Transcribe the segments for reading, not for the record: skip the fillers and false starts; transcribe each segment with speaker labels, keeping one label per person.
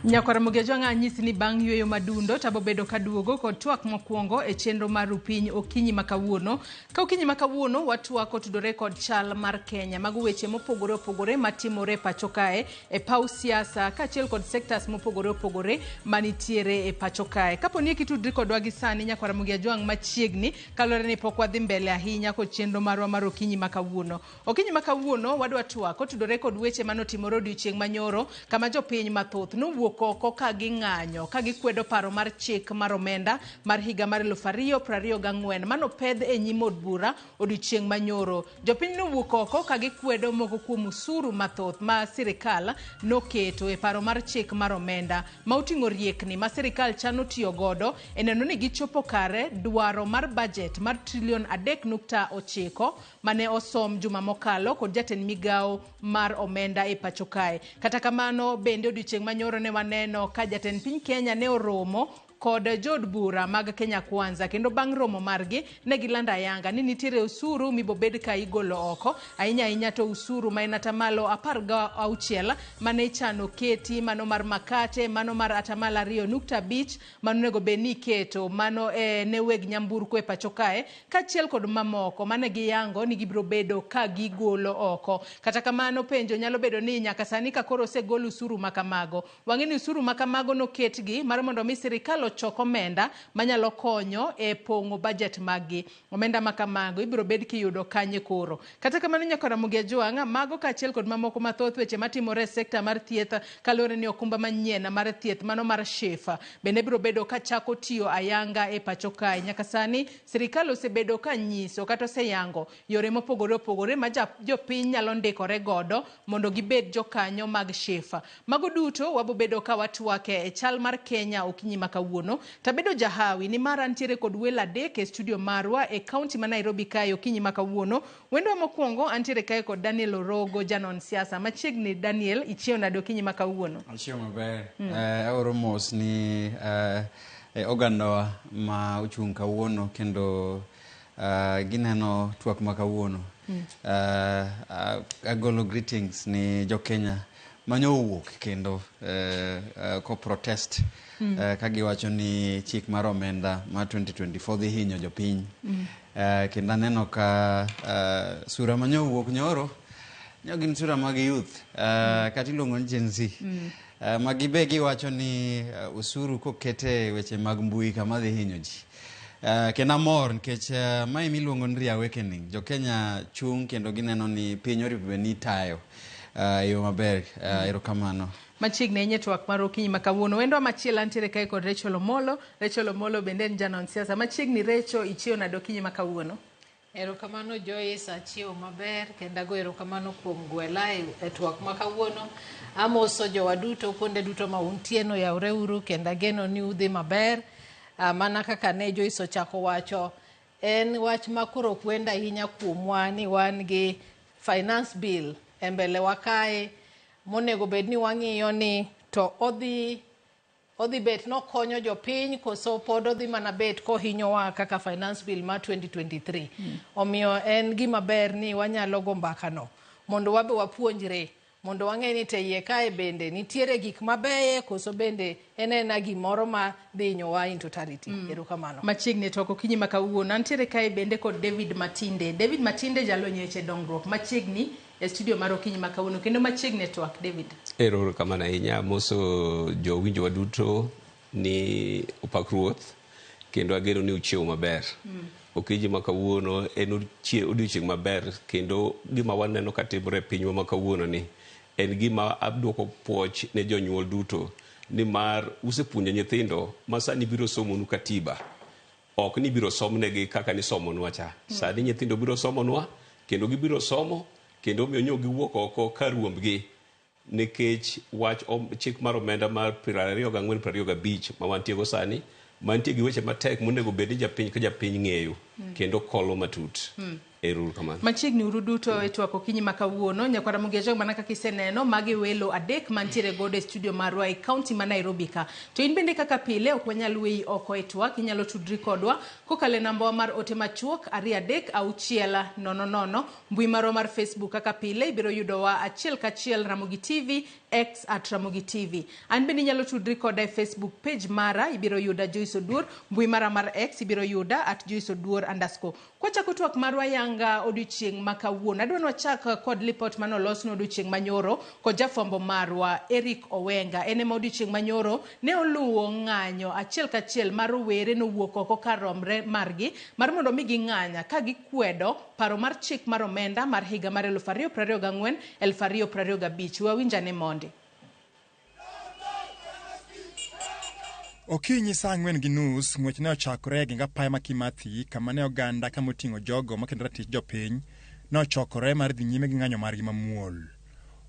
Speaker 1: Nyakwar Ramogi Ajwang' anyisi ni bang' yueyo madundo to abobedo kaduogo kod twak mokwongo e chenro mar Rupiny okinyi ma kawuono. Ka okinyi ma kawuono watwak kotudore kod chal mar Kenya. Mago weche mopogore opogore matimore e pacho kae e paw siasa kaachiel kod sectors mopogore opogore manitiere e pacho kae. Kapo ni kitudri kodwa gi sani Nyakwar Ramogi Ajwang' machiegni kaluwore ni pok wadhi mbele ahinya kod chenro marwa mar okinyi ma kawuono. Okinyi ma kawuono wadwa twak kotudore kod weche mane otimore odiochieng' manyoro kama jopiny mathoth nowuok oko ka ging'anyo ka gikwedo paro mar chik mar omenda mar higa mar 2024 manopedh e nyim od bura odiochieng' manyoro. Jopiny nowuok oko ka gikwedo moko kuom usuru mathoth ma sirikal noketo e paro mar chik mar omenda ma oting'o riekni ma sirikal chano tiyo godo e neno ni gichopo kare dwaro mar bajet mar trilion 3.9 mane osom juma mokalo kod jatend migawo mar omenda e pacho kae. Kata kamano bende odiochieng' manyoro ne waneno ka jatend piny Kenya ne oromo kod jood bura mag Kenya Kwanza kendo bang' romo margi ne gilando ayanga ni nitiere osuru mibobed ka igolo oko ahinya ahinya to usuru ma en atamalo 16 mane ichano keti mano mar makate mano mar atamalo 2.5 mano onego bed ni iketo mano e, ne weg nyamburko e pacho kae kaachiel kod mamoko mane giyango ni gibiro bedo ka gigolo oko. Kata kamano penjo nyalo bedo ni nyaka sani ka koro osegol usuru ma kamago, wang'e ni usuru ma kamago noketgi mar mondo mi sirikal ochok omenda manyalo konyo e pong'o bajet maggi. Omenda ma kamago ibiro bed kiyudo kanye koro? Kata kamano nyaka Ramogi Ajwang', mago kaachiel kod mamoko mathoth weche matimore e sekta mar thieth kaluwore ni okumba manyien mar thieth mano mar SHIF bende biro bedo ka chako tiyo ayanga e pacho kae. Nyaka sani Sirikal osebedo ka nyiso kata oseyango yore mopogore opogore ma jopiny nyalo ndikore godo mondo gibed jokanyo mag SHIF. Mago duto wabobedo ka watwake e chal mar Kenya okinyi ma kawuono. Tabedo jahawi nimar antiere kod welo adek e studio marwa e kaunti ma Nairobi kae okinyi ma kawuono. Wendwa mokwongo antiere kae kod Daniel Orogo, janon siasa. Machiegni Daniel, ichiew nade okinyi ma kawuono?
Speaker 2: Achiew maber. Aoro mos ni e ogandawa ma ochung' kawuono kendo gineno twak ma kawuono. Agolo greetings ni jo-Kenya manyo owuok kendo ko protest ka giwacho ni chik mar omenda ma 2024 dhi hinyo jopiny. Kendo aneno ka sura manyo owuok nyoro nyo gin sura mag youth kata iluongo ni Gen Z. Ma gibe giwacho ni usuru kokete weche mag mbui kama dhi hinyo ji. Kendo amor nikech mae miluongo ni reawakening. Jo Kenya chung' kendo gineno ni piny oripo bed ni itayo e yo maber. Erokamano.
Speaker 1: Machiegni ahinya e twak mar okinyi ma kawuono. Wendwa machielo antiere kae kod Rachel Omolo. Rachel Omolo bende en janon siasa. Machiegni Rachel, ichiew nade okinyi ma kawuono?
Speaker 3: Erokamano Joyce, achiewo maber kendo ago erokamano kuom gwela e, e twak ma kawuono. Amoso jowa duto kuonde duto ma untie no yawre uru kendo ageno ni udhi maber. Mana kaka ne Joyce ochako wacho, en wach ma koro ok wendo ahinya kuomwa ni wan gi finance bill e mbele wa kae monego bed ni wang'iyo ni to odhi Odhi bet nokonyo jopiny koso pod odhi mana bet kohinyowa kaka finance bill mar 2023. Omiyo en gima ber ni wanyalo go mbaka no mondo wabe wapuonjre mondo wang'e ni to e iye kae bende nitiere gik mabeye koso bende en aena gimoro ma dhi hinyowa in totality. Erokamano.
Speaker 1: Machiegni e twak okinyi ma kawuono. Antiere kae bende kod David Matinde. David Matinde jalony e weche dongruok machiegni e studio mar okinyi ma kawuono kendo machiegni e twak David.
Speaker 4: Ero kamano ahinya amoso jowinjowa duto ni opak ruoth kendo ageno ni uchiewo maber. Okinyi ma kawuono en odiochieng' maber kendo gima waneno ka timore e pinywa ma kawuono ni en gima aduoko puoch ne jonyuol duto nimar usepuonjo nyithindo ma sani biro somonu katiba. Ok ni ibiro somnegi kaka nisomonwa cha. Sani nyithindo biro somonwa kendo gibiro somo kendo omiyo nyo giwuok oko ka ruombgi nikech wach chik mar omenda mar 24 25 ma wantiego sani mantie gi weche matek monego bed ni japiny ka japiny ng'eyo kendo kolo matut. Ero uru kamano.
Speaker 1: Machiegni uru duto e twak okinyi ma kawuono. Nyakwara Mugejo, mana kaka iseneno, magi welo adek mantiere godo e studio marwa e kaunti ma Nairobi ka. To in bende kaka pile ok wanyal weyi oko e twak, inyalo tudri kodwa kokalo e nambawa mar ote machuok 23600, mbui marwa mar Facebook kaka pile ibiro yudowa achiel kachiel Ramogi TV, X at Ramogi TV. An bende inyalo tudri koda e Facebook page mara, ibiro yuda Joyce Oduor, mbui mara mar X ibiro yuda at Joyce Oduor underscore. Kwachako twak marwa yanga odiochieng' ma kawuono, adwa ni wachak kod lipot manolosno odiochieng' manyoro kod jafwambo marwa Eric Owenga. En ema odiochieng' manyoro ne oluwo ng'anyo achiel kachiel mar rowere nowuok oko kar romre margi mar mondo mi ging'any ka gikwedo paro mar chik mar omenda mar higa mar 2024 2025. Wawinjane mondi.
Speaker 5: Okinyi saa 4:30 ng'wech ne ochakore e geng apaya ma Kimathi kama ne oganda kama oting'o jogo makendo ratich jopiny ne ochokore mar dhi nyime gi ng'anyo margi mamuol.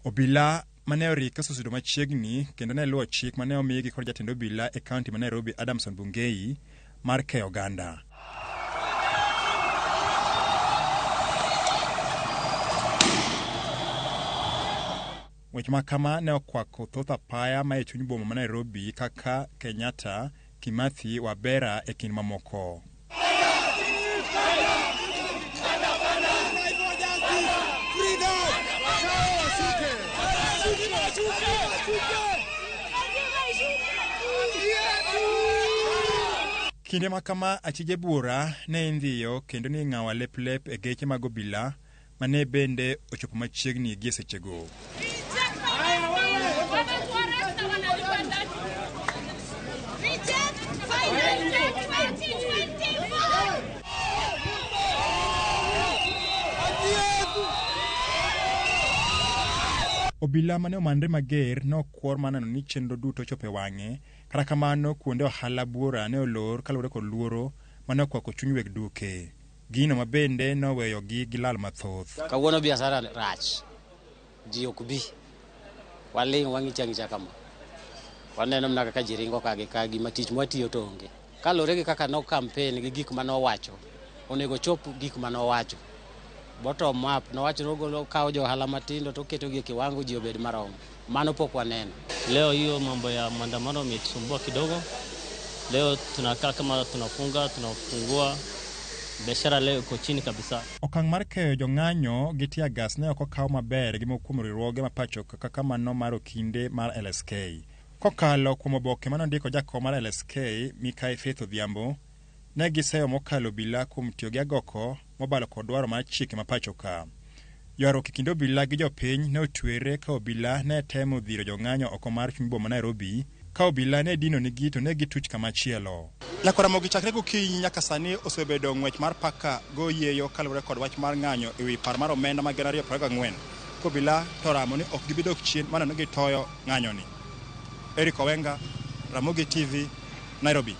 Speaker 5: Obila mane orike osesudo machiegni kendo ne luwo chik mane omigi kod jatend obila e kaunti ma Nairobi Adamson Bungei mar keyo oganda. Weche ma kama ne okwako thoth apaya ma e chuny boma ma Nairobi kaka Kenyatta, Kimathi, Wabera e kind mamoko. Kinde ma kama achije buora ne indhiyo kendo ne ing'awo lep lep e geche mag obila mane bende ochopo machiegni gi e sechego. Obila mane omanre mager ne okwor mar neno ni chenro duto ochopo e wang'e, kata kamano kuonde ohala buora ne olor kaluwore kod luoro mane okwako chuny weg duke. Gino ma bende noweyogi gi lal mathoth.
Speaker 6: Kawuono biashara rach, ji ok bi, waling' wang'icho ang'icha kama. Waneno mana kaka ji ringo ka gi ka, gima tich mwatiyo to onge. Kaluwore gi kaka no campaign gi gik manowacho, onego chop gik manowacho. Bottom up, nowacho ni ogolo kawo jo ohala matindo to oketogi e kiwango ji obed marom. Mano pok waneno.
Speaker 7: Leo hiyo mambo ya maandamano imetusumbua kidogo. Leo tunakaa kama tunafunga, tunafungua. Biashara leo iko chini kabisa.
Speaker 5: Okang' mar keyo jong'anyo gi tear gas ne ok okaw maber gi moko kuom riwruoge ma pacho kaka mano mar okinde mar LSK. Kokalo kuom oboke mane ondiko jakom mar LSK Mikai Faith Odhiambo, ne giseyo mokalo obila kuom tiyo gi agoko mobalo kod dwaro mar chike ma pacho ka. Ywaruok e kind obila gi jopiny ne otwere ka obila ne temo dhiro jong'anyo oko mar chuny boma Nairobi, ka obila ne dino nigi to ne gituch kama chielo. Nyakwar Ramogi chakre gokinyi nyaka sani osebedo ng'wech mar paka go yieyo kaluwore kod wach mar ng'anyo e wi par mar omenda mag 2024. Kobila to ramo ni ok gibi dok chien mana ni gitoyo ng'anyoni. Eric Owenga, Ramogi TV, Nairobi.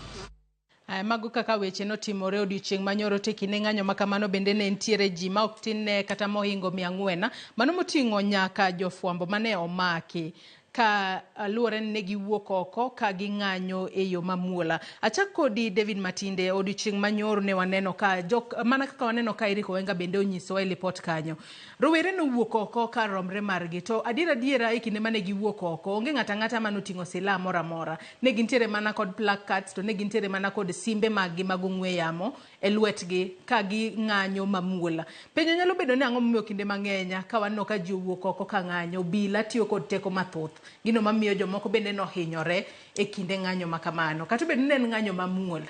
Speaker 1: Aya, mago kaka weche notimore odiochieng' manyoro te kinde ng'anyo ma kamano bende ne nitiere ji ma ok tin ne kata mohingo 400, mano moting'o nyaka jofwambo mane omaki ka luwore ni ne giwuok oko ka ging'anyo e yo mamuol. Achak kodi David Matinde, odiochieng' manyoro ne waneno ka jok, mana kaka waneno ka Eric Owenga bende onyisowa e lipot kanyo. Rowere nowuok oko kar romre margi, to adier adiera e kinde mane giwuok oko, onge ng'ato ang'ata manoting'o silaha moro amora. Ne gintiere mana kod placards, to ne gintiere mana kod simbe maggi mag ong'we yamo e lwetgi ka ging'anyo mamuol. Penjo nyalo bedo ni ang'o momiyo kinde mang'eny ka waneno ka ji owuok oko ka ng'anyo, obila tiyo kod teko mathoth. Gino mamiyo jomoko bende nohinyore e kinde ng'anyo ma kamano. Kata obedo ni en ng'anyo mamuol,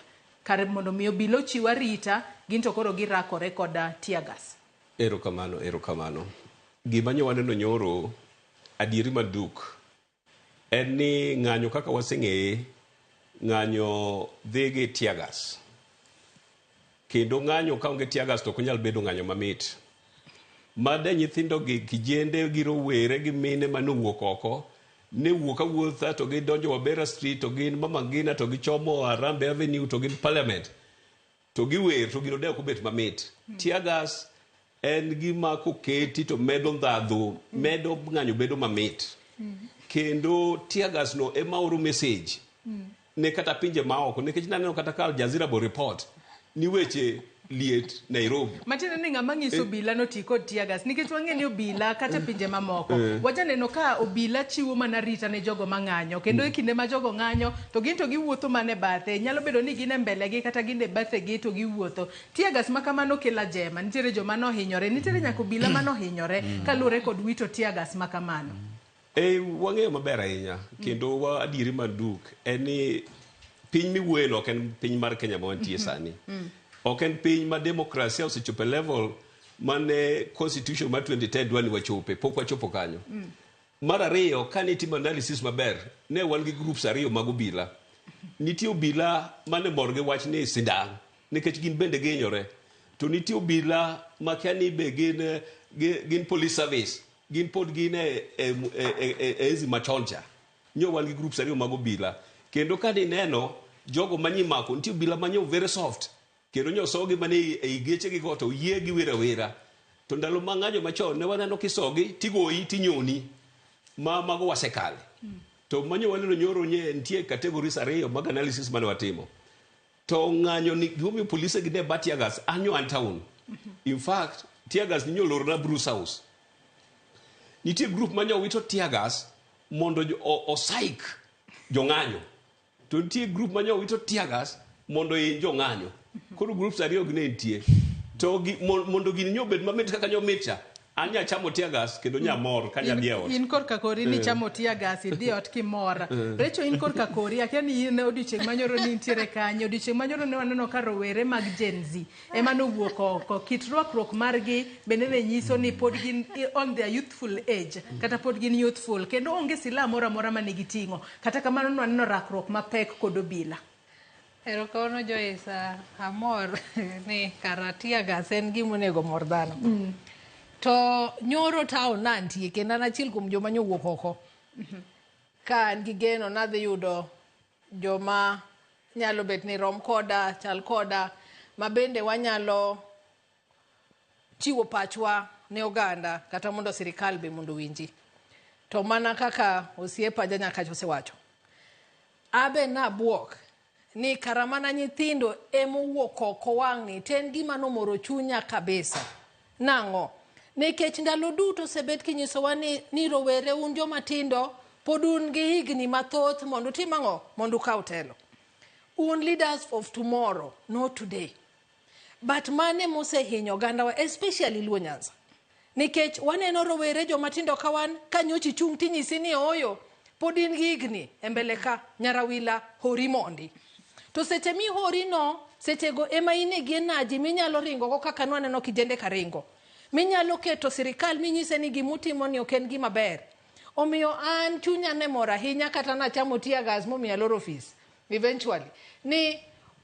Speaker 1: kar mondo mi obila ochiw arita, gin to koro girakore kod tear gas.
Speaker 4: Erokamano, erokamano. Gima nyo waneno nyoro, adieri maduk, en ni ng'anyo kaka waseng'eye, ng'anyo dhi gi tear gas. Kendo ng'anyo ka onge tear gas to ok onyal bedo ng'anyo mamit. Made nyithindo gi kijende gi rowere gi mine manowuok oko, ne wuok awuotha to gidonjo Wabera Street to gin Mama Ngina to gichomo Harambee Avenue to gin Parliament. To giwer to gino de ok obet mamit. Tear gas en gima koketi to medo ndhadhu, medo ng'anyo bedo mamit. Kendo tear gas no ema oro message ne kata pinje maoko, nikech naneno kata ka Al Jazeera bo report ni weche Liet Nairobi.
Speaker 1: Matiende ni ng'ama nyiso obila noti kod tear gas nikech wang'e ni obila kata e pinje mamoko wajaneno ka obila chiwo mana rita ne jogo mang'anyo kendo e kinde ma jogo ng'anyo to gin to giwuotho mana e bathe nyalo bedo ni gin e mbele gi kata gin e bathegi to giwuotho. Tear gas ma kamano kelo ajema, nitiere joma nohinyore, nitiere nyaka obila manohinyore kaluwore kod wito tear gas ma kamano.
Speaker 4: E, wang'eyo maber ahinya kendo wa adieri maduk en ni piny miwuoye no ok en piny mar Kenya ma wantie sani. Ok en piny ma demokrasia osechopo e level mane constitution mar 2010 dwa ni wachope, pok wachopo kanyo. Mar ariyo, kane itimo analysis maber, ne wan gi groups ariyo mag obila. Nitie obila mane mor gi wach ni sidang', nikech gin bende gihinyore. To nitie obila makia ni be gin police service, gin pod gin e enzi machon cha. Nyo wan gi groups ariyo mag obila. Kendo ka nineno jogo manyimako, nitie obila manyo very soft. Kendo nyosogi mana ei geche gi go to yie giwer awera. To ndalo ma ng'anyo machon ne waneno kisogi tigoyi tinyoni. Ma mago wasekale. To manyo waneno nyoro nye nitie categories ariyo mag analysis mane watimo. To ng'anyo ni gimomiyo polise gi ne ba tear gas an nyo an town. In fact, tear gas ni nyolorna Bruce House. Nitie group manyo wito tear gas mondo osaik jong'anyo. To nitie group manyo wito tear gas mondo hiny jong'anyo. Koro groups ariyo gi ne nitie. To mondo gini nyo obed mamit kaka nyo mit cha, an nya chamo tear gas kendo nya mor ka nya dhi e ot.
Speaker 1: In korka kori ni chamo tear gas idhi ot kimor. Recho in korka kori akia ni in odiochieng' manyoro ni nitiere kanyo. Odiochieng' manyoro ne waneno ka rowere mag Gen Z ema nowuok oko. Kit rwakruok margi bende ne nyiso ni pod gin on their youthful age kata pod gin youthful kendo onge silaha moro amora mane giting'o. Kata kamano ne waneno rakruok mapek kod obila.
Speaker 3: Erokamano Joyce, amor ni kara tear gas en gima onego mor dhano. To nyoro town nantie kendo an achiel kuom joma nyowuok oko. Ka an gi geno nadhi yudo joma nyalo bet ni rom koda, chal koda, ma bende wanyalo chiwo pachwa ne oganda kata mondo sirikal be mondo owinji. To mana kaka osiepa Janyakach osewacho, abe nabuok ni kara mana nyithindo emowuok oko wang'ni to en gima nomoro chunya kabisa. Nang'o? Nikech ndalo duto osebet kinyisowa ni rowere un joma tindo pod un gi higni mathoth mondo utim ang'o? Mondo ukaw telo. Un leaders of tomorrow, not today. But mane mosehinyo ogandawa, especially Luo Nyanza. Nikech waneno rowere joma tindo ka wan, ka nyocha ichung' tinyisi ni ooyo, pod in gi higni e mbele ka, nyarawila, hori mondi. To seche mihori no, sechego ema in gi energy minyalo ringo go kaka nwaneno kijende ka ringo. Minyalo keto sirikal minyise ni gimutimo ni ok en gima ber. Omiyo an chunya ne mor ahinya kata nachamo tear gas momiyo aloro ofis eventually. Ni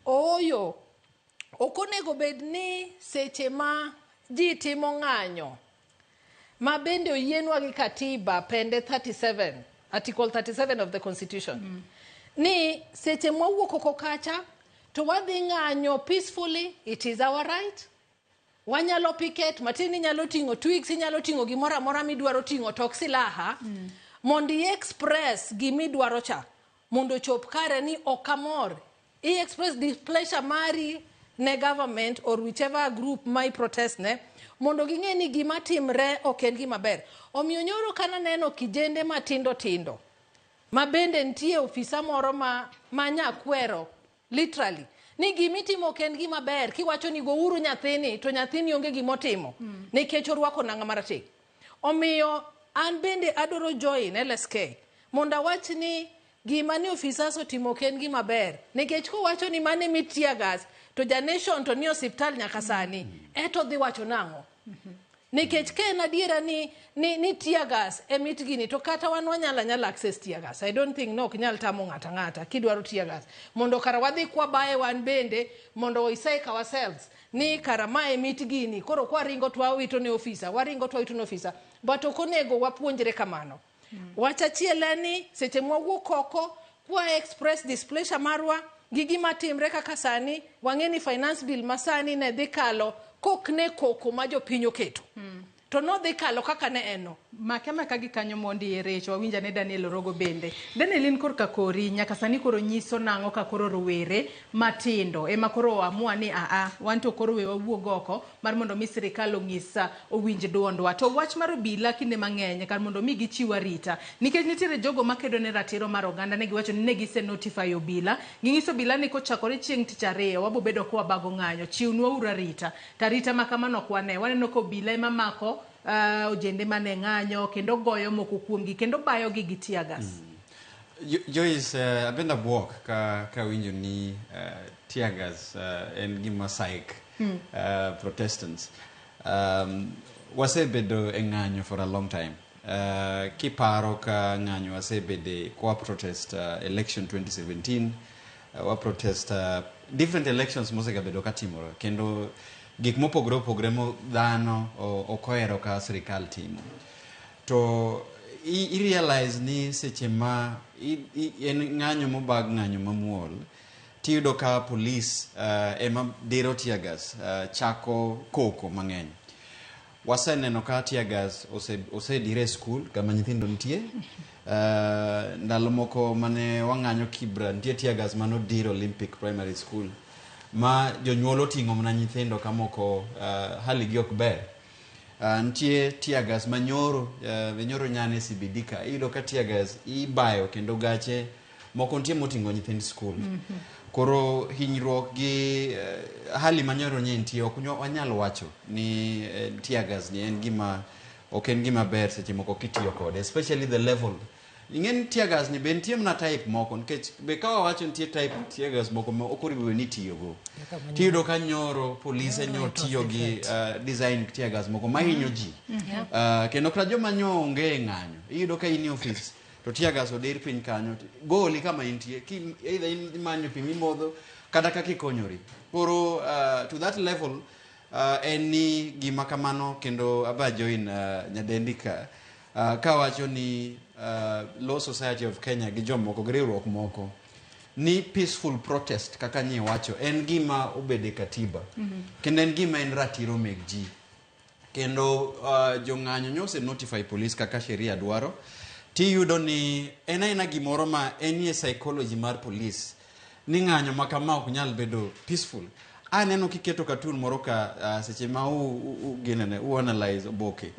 Speaker 3: ooyo, ok onego bed ni seche ma ji timo ng'anyo ma bende oyienwa gi katiba pende 37, article 37 of the constitution. Ni seche mwawuok oko kacha to wadhi ng'anyo peacefully, it is our right. Wanyalo picket, matin inyalo ting'o twigs, inyalo ting'o gimoro amora midwaro ting'o to ok silaha. Mondo i express gimidwaro cha mondo ochop kare ni ok amor. I express displeasure mari ne government or whichever group ma i protest ne mondo ging'e ni gima timre ok en gima ber. Omiyo nyoro kananeno kijende matindo tindo ma bende nitie ofisa moro ma nyakwero literally ni gimitimo ok en gima ber kiwacho ni gouru nyathini to nyathini onge gimotimo nikech orwako nanga marateng'. Omiyo an bende adwaro join LSK mondo awach ni gima ni ofisas otimo ok en gima ber nikech kowacho ni mane mit tear gas to ja nation to ni osiptal nyaka sani eto dhi wacho nang'o? Nikech ka en adiera ni tear gas e mit gini to kata wan wanyalo anyala access tear gas. I don't think no ok nyal tamo ng'ato ang'ata kidwaro tear gas. Mondo kara wadhi kwabaye wan bende mondo we psych ourselves ni kara mae mit gini koro kwaringo to wawito ne ofisa, waringo to wawito ne ofisa. But ok onego wapuonjre kamano. Wach achiel en ni seche mwawuok oko kwa express displeasure marwa gi gima timre kaka sani wang'e ni finance bill masani ne dhi kalo kok ne koko ma jopiny oketo. To nodhi kalo kaka ne en no.
Speaker 1: Make amaka gi kanyo mondi e Recho, wawinj ane Daniel Orogo bende. Daniel in korka kori, nyaka sani koro nyiso nang'o ka koro rowere matindo ema koro oamua ni aa, wan to koro we wawuog oko mar mondo mi sirikal onyis owinj duondwa. To wach mar obila kinde mang'eny kar mondo mi gichiw arita, nikech nitiere jogo makedo ne ratiro mar oganda ne giwacho ni ne gise notify obila, ging'iso obila ni kochakore chieng' tich ariyo wabo bedo ka wabago ng'anyo, chiwnwa uru arita. To arita ma kamano ok wane. Waneno ka obila ema mako ojende mane ng'anyo kendo goyo moko kuomgi kendo bayogi gi tear gas.
Speaker 2: Joyce, abende abuok ka awinjo ni tear gas en gima psych protestants. Wasebedo e ng'anyo for a long time. Kiparo ka ng'anyo wasebede kwa protest election 2017, wa protest different elections mosegabedo katimore kendo gik mopogore opogore mo dhano ok ohero ka sirikal timo. To i realize ni seche ma en ng'anyo mobag ng'anyo mamuol, tiyudo ka police ema diro tear gas, chako koko mang'eny. Waseneno ka tear gas osedire e skul kama nyithindo nitie. Ndalo moko mane wang'anyo Kibra, nitie tear gas manodir Olympic Primary School ma jonyuol oting'o mana nyithindo ka moko hali gi ok ber. Nitie tear gas manyoro, nyoro nyane CBD ka, iyudo ka tear gas ibayo kendo gache moko nitie moting'o nyithind skul. Koro hinyruok gi hali manyoro nye nitie ok wanyal wacho ni tear gas ni en gima ok en gima ber seche moko kitiyo kode, especially the level. Ing'e ni tear gas ni be nitie mana type moko, nikech be ka wawacho nitie type tear gas moko ma ok onego bed ni itiyogo. Tiyudo ka nyoro polise nyo tiyo gi design tear gas moko mahinyo ji. Kendo kata joma nyo onge e ng'anyo, iyudo ka in e ofis to tear gas odir piny kanyo, goli kama intie, either in imanyo pi mimodho kata kaka ikonyori. Koro to that level en ni gima kamano kendo aba join nyadendi ka kawacho ni Law Society of Kenya gi jomoko gi riwruok moko ni peaceful protest kaka nyi wacho en gima obede katiba kendo en gima en ratiro meg ji kendo jong'anyo nyose notify police kaka sheria dwaro. Tiyudo ni en aena gimoro ma enie psychology mar police ni ng'anyo ma kama ok nyal bedo peaceful. Aneno kiketo cartoon moro ka seche ma u ginene u analyze oboke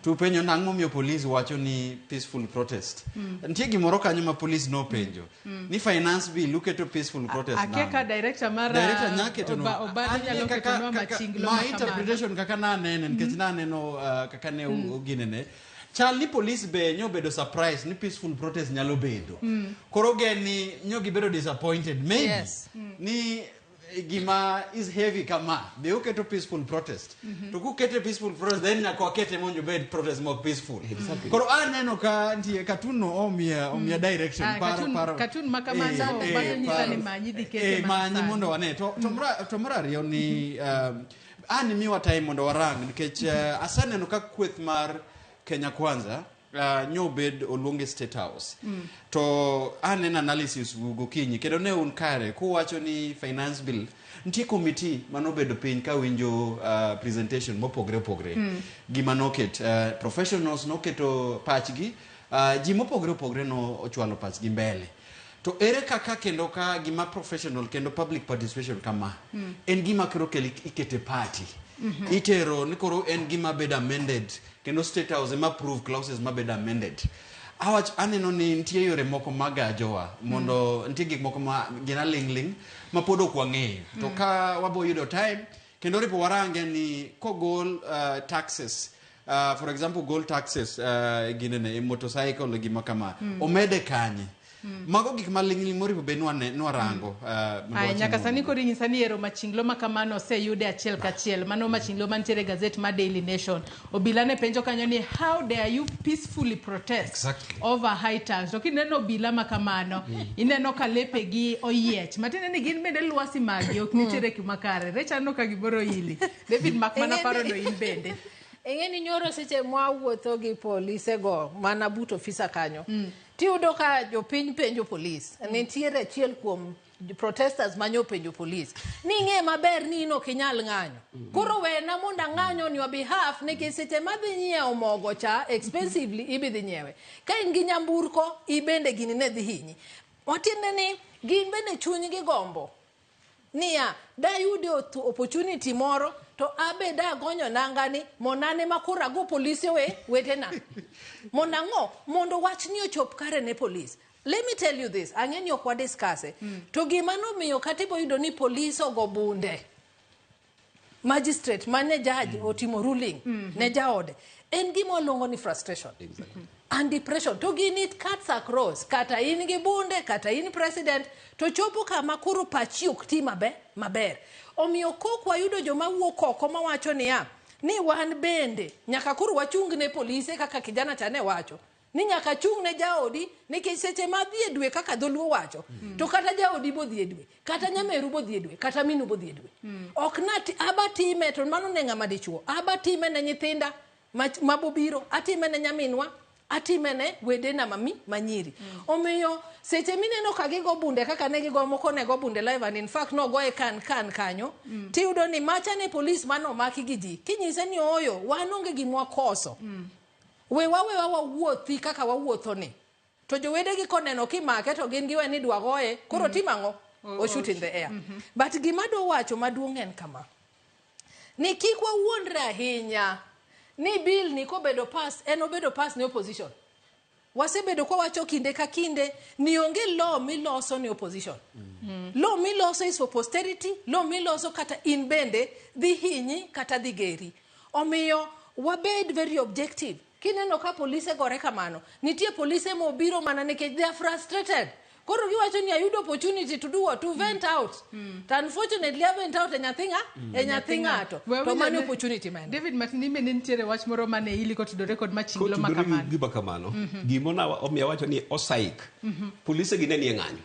Speaker 2: to penjo nang'o momiyo police wacho ni peaceful protest. Nitie gimoro kanyo ma police nopenjo ni finance bill uketo peaceful protest
Speaker 1: Akia ka
Speaker 2: nang'o?
Speaker 1: Director mar
Speaker 2: Director nyaketo no.
Speaker 1: Obado
Speaker 2: An
Speaker 1: nyalo ketonwa machinglo
Speaker 2: ma
Speaker 1: ma kamano.
Speaker 2: Interpretation kaka nanene nikech naneno kaka ne ginene chal ni police be nyobedo surprise ni peaceful protest nyalo bedo. Koro gen ni nyo gibedo disappointed maybe ni gima is heavy kama be uketo peaceful protest, to kukete peaceful protest then nyaka wakete mondo obed protest mok peaceful. Koro aneno ka nitie cartoon no omiya direction.
Speaker 1: Ah, cartoon ma kamano, Obado nyisa ni manyi dhi kete mana
Speaker 2: manyi
Speaker 1: sani.
Speaker 2: Mondo wane to mar ariyo ni an miwa time mondo warang nikech aseneno ka kweth mar Kenya Kwanza nyobed oluonge State House to aneno analysis gokinyi kendo ne un kare kuwacho ni finance bill nitie committee manobedo piny ka winjo presentation mopogre opogre gima noket professionals noketo pachgi, ji mopogre opogre no ochwalo pachgi mbele. To ere kaka kendo ka gima professional kendo public participation kama en gima koro kel ikete party itero ni koro en gima bedo amended kendo State House ema approve clauses mabedo amended. Awach aneno ni nitie yore moko magajowa mondo nitie gik moko ma gin aling'ling' ma pod ok wang'eyo to ka wabo yudo time kendo ripo warange ni kogol taxes, for example gold taxes ginene e motorcycle gima kama omede kanye. Mago gik maling'ling' moripo bed nwarango mondo
Speaker 1: Aya,
Speaker 2: wacham
Speaker 1: nyaka sani
Speaker 2: mondo.
Speaker 1: Koro inyisa ni ero machinglo ma kamano oseyude achiel kachiel. Mano machinglo mantiere e gazet mar Daily Nation. Obila ne penjo kanyo ni how dare you peacefully protest over high tax. To kineno obila ma kamano, ineno ka lepegi oyiech. Matiende ni gin bende lwasi magi ok nitiere kuma kare. Recha aneno ka gimoro ili. David mak mana paro no in bende.
Speaker 3: Ing'e ni nyoro seche mwawuotho gi polise go mana but ofisa kanyo, tiyudo ka jopiny penjo polis nitiere achiel kuom Protesters manyo penjo police ni ng'e maber ni in ok inyal ng'anyo. Koro wena mondo ang'any on your behalf, nikech seche madhi nyiewo mogo cha expensively, ibi dhi nyiewe ka in gi nyamburko, ibende gini ne dhi hinyi. Matiende ni gin bende chunygi gombo niya dayude opportunity moro to abe dagonyo nangani monane makoro ago polise we wetena mondo ang'o mondo wachni ochop kare ne police. Let me tell you this, ang'e ni ok wadiscuss to gima nomiyo kata ibo yudo ni police ogo bunde magistrate mane judge otimo ruling ne jaode en gima waluongo ni frustration and depression. To gini, it cuts across, kata in gi bunde, kata in president, to chopo kama koro pachi ok ti maber. Omiyo kok wayudo joma wuok oko mawacho niya ni wan bende nyaka koro wachung ne polise, kaka kijana cha ne wacho ni nyaka chung ne jaodi, nikech seche ma dhi e dwe, kaka dholuo wacho, to kata jaodi bodhi e dwe, kata nyameru bodhi e dwe, kata minu bodhi e dwe, ok nati aba time. To mano ne ng'ama dichuo, aba time ne nyithinda mabobiro, atime ne nyaminwa, atime ne wedena mami manyiri. Omiyo seche mineno ka gigo bunde kaka ne gigo moko, ne go bunde live, and in fact nogoye kan kan kanyo, tiyudo ni macha ne polis manomaki gi ji kinyise ni ooyo, wan onge gimwakoso, wewa wewa wawuothi kaka wawuotho ni. To jowedegi koneno kimake to gin giwe ni dwa goye, koro tim ang'o? O shoot in the air. But gima dwa wacho maduong' en kama, ni kik wawuondre ahinya ni bill ni kobedo pass, en obedo pass ne opposition. Wasebedo kwawacho kinde ka kinde ni onge law miloso ne opposition. Law miloso is for posterity. Law miloso kata in bende dhi hinyi kata dhi geri. Omiyo wabed very objective. Kineno ka polise gore kamano, nitie polise mobiro mana nikech they are frustrated. Koro giwacho ni ayudo opportunity to do what? To vent out. To unfortunately a vent out e nyathi ng'a? E nyathi ng'ato.
Speaker 1: We
Speaker 3: To
Speaker 1: winjo
Speaker 3: mano opportunity ma en.
Speaker 1: David Martin, imbe ne nitiere wach moro mane ili kotudore kod machinglo ma
Speaker 4: Kotudore gi
Speaker 1: kamano.
Speaker 4: gima kamano, gimona omiyo awacho ni osaik polise gi ne nie ng'anyo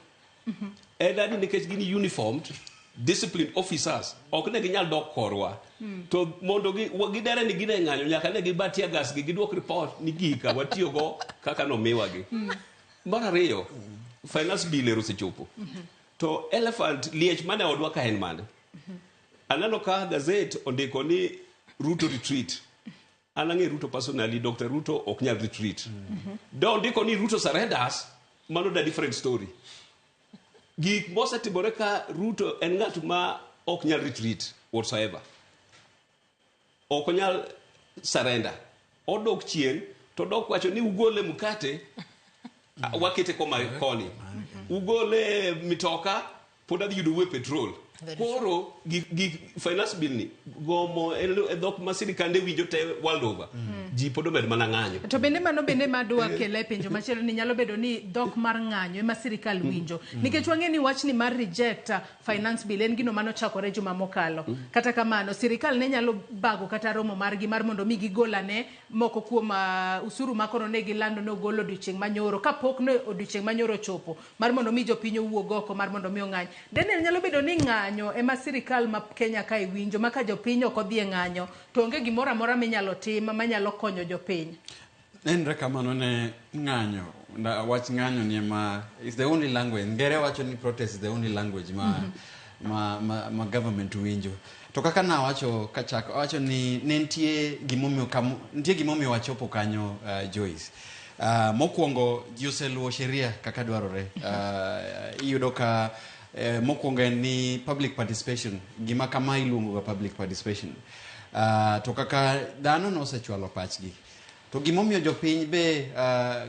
Speaker 4: en ani nikech gin uniformed, disciplined officers, ok ne ginyal dok korwa to mondo gidere ni gin e ng'anyo, nyaka ne giba tear gas gi giduok report ni gika watiyogo kaka nomiwagi. Mar ariyo, finance bill ero osechopo, to elephant, liech mane odwa ka en mane? Aneno ka gazet ondiko ni Ruto retreat. An ang'e Ruto personally, Dr. Ruto ok nyal retreat. Do ondiko ni Ruto surrenders, mano da different story. Gik mosetimore ka, Ruto en ng'at ma ok nyal retreat whatsoever, ok onyal surrender. Odok chien to dok wacho ni ugole mkate, wakete koma koni, ugole mitoka, pod adhi yudo we petrol. Koro gi finance bill ni gomo e dhok ma sirikande winjo te world over, ji pod omed mana ng'anyo.
Speaker 1: To bende mano bende madwa kele e penjo machielo ni nyalo bedo ni dhok mar ng'anyo ema sirikal winjo, nikech wang'e ni wachni mar reject finance bill en gino manochakore juma mokalo. Kata kamano sirikal ne nyalo bago kata romo margi mar mondo mi gigol ane moko kuom usuru ma koro ne gilando ne ogol odiochieng' manyoro, kapok ne odiochieng' manyoro ochopo mar mondo mi jopiny owuog oko mar mondo mi ong'any. Daniel, nyalo bedo ni ng'anyo ema sirikal ma Kenya kae winjo, ma ka jopiny ok odhi e ng'anyo to onge gimoro amora minyalo tim manyalo konyo jopiny?
Speaker 2: Nenre kamano ne ng'anyo, wach ng'anyo ni ema is the only language. Ngere wacho ni protest is the only language ma government winjo. To kaka nawacho kachako, awacho ni ne nitie gimomiyo nitie gimomiyo wachopo kanyo, Joyce. Mokwongo ji oseluwo sheria kaka dwarore. Iyudo ka mokwongo en ni public participation, gima kama iluongo ga public participation. To kaka dhano nosechwalo pachgi, to gimomiyo jopiny be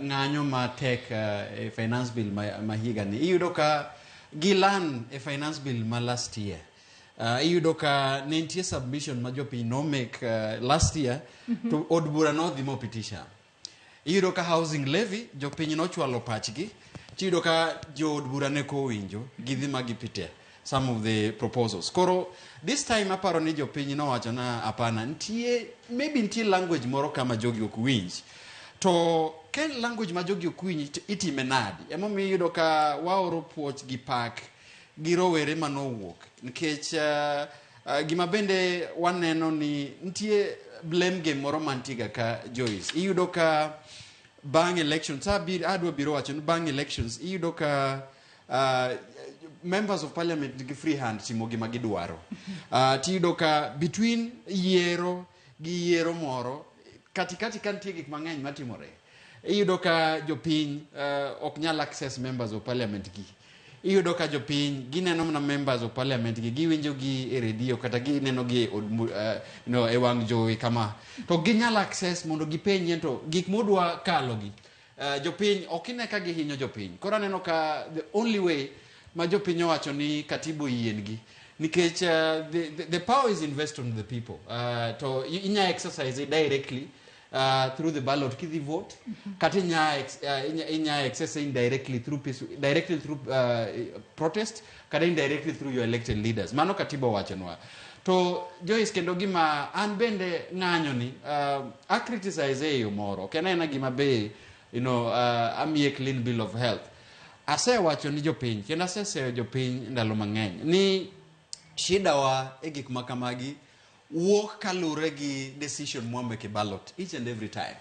Speaker 2: ng'anyo matek e finance bill ma higani, iyudo ka gilan e finance bill ma last year. Iyudo ka ne nitie submission ma jopiny no make last year, to od bura nodhi mopitisha. Iyudo ka housing levy, jopiny nochwalo pachgi, tiyudo ka jood bura ne kowinjo, gidhi ma gipitia some of the proposals. Koro this time aparo ni jopiny nowacho na hapana, nitie maybe nitie language moro kama jogi ok winj. To ka en language ma jogi ok winj to itime nadi? Emomiyo iyudo ka waoro puoch gi pak gi rowere manowuok, nikech gima bende waneno ni nitie blame game moro mantie ga ka, Joyce. Iyudo ka bang' elections, adwa biro wacho ni bang' elections iyudo ka Members of parliament nigi free hand timo gima gidwaro. Tiyudo ka between yiero gi yiero moro katikati ka nitie gik mang'eny matimore. Iyudo ka jopiny ok nyal access members of parliament gi. Iyudo ka jopiny gineno mana members of parliament gi, giwinjo gi e redio kata gineno gi e od no, e wang' jowi kama, to ginyal access mondo gipenje to gik modwa kalo gi. Jopiny ok ine ka gihinyo jopiny. Koro aneno ka the only way ma jopiny owacho ni katiba oyiengi, nikech the power is invested on the people, to inya exercise it directly through the ballot kidhi vote, kata inya exercise indirectly through peace, directly through protest, kata indirectly through your elected leaders. Mano katiba owachonwa. To Joyce, kendo gima an bende ng'anyo ni a criticize e yo moro, ok en aena gima be amiye clean bill of health. Asewacho ni jopiny kendo aseseyo jopiny ndalo mang'eny ni shida wa e gik ma kamagi wuok kalure gi decision mwamake e ballot each and every time.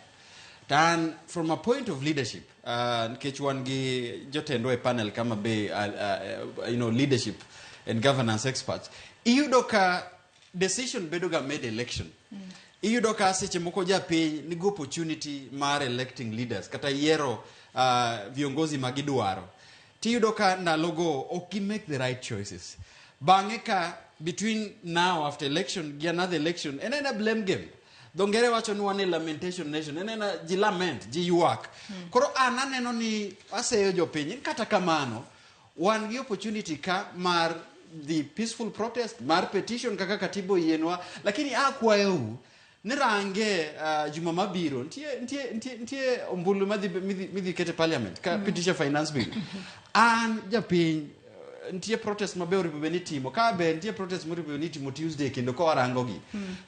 Speaker 2: To an from a point of leadership, nikech wan gi jotendwa e panel kama be leadership and governance experts, iyudo ka decision bedo ga made election. Iyudo ka seche moko japiny nigi opportunity mar electing leaders kata yiero viongozi ma gidwaro, tiyudo ka ndalogo ok gi make the right choices. Bang'e ka between now, after election gi another election, en ena blame game. Dho ngere wacho ni wan e lamentation nation, en ena ji lament, ji ywak. Koro an aneno ni aseyo jopiny ni kata kamano wan gi opportunity ka mar the peaceful protest, mar petition kaka katiba oyienwa, lakini akwayou ni range juma mabiro nitie ombulu midhi ket e parliament ka pitisha finance bill. An japiny, nitie protest mabe oripo bed ni timo ka be nitie protest moripo bed ni timo Tuesday, kendo ka warango gi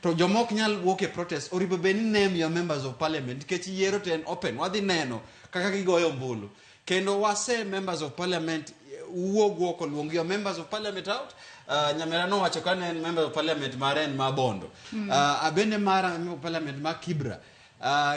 Speaker 2: to joma ok nyal wuok e protest oripo bed ni name your members of parliament, nikech yiero to en open, wadhi neno kaka gigoyo ombulu. Kendo wase members of parliament wuog oko, luong your members of parliament out. Nyamera nowacho ka ne en member of parliament mare en ma Bondo, abende mara member of parliament ma Kibra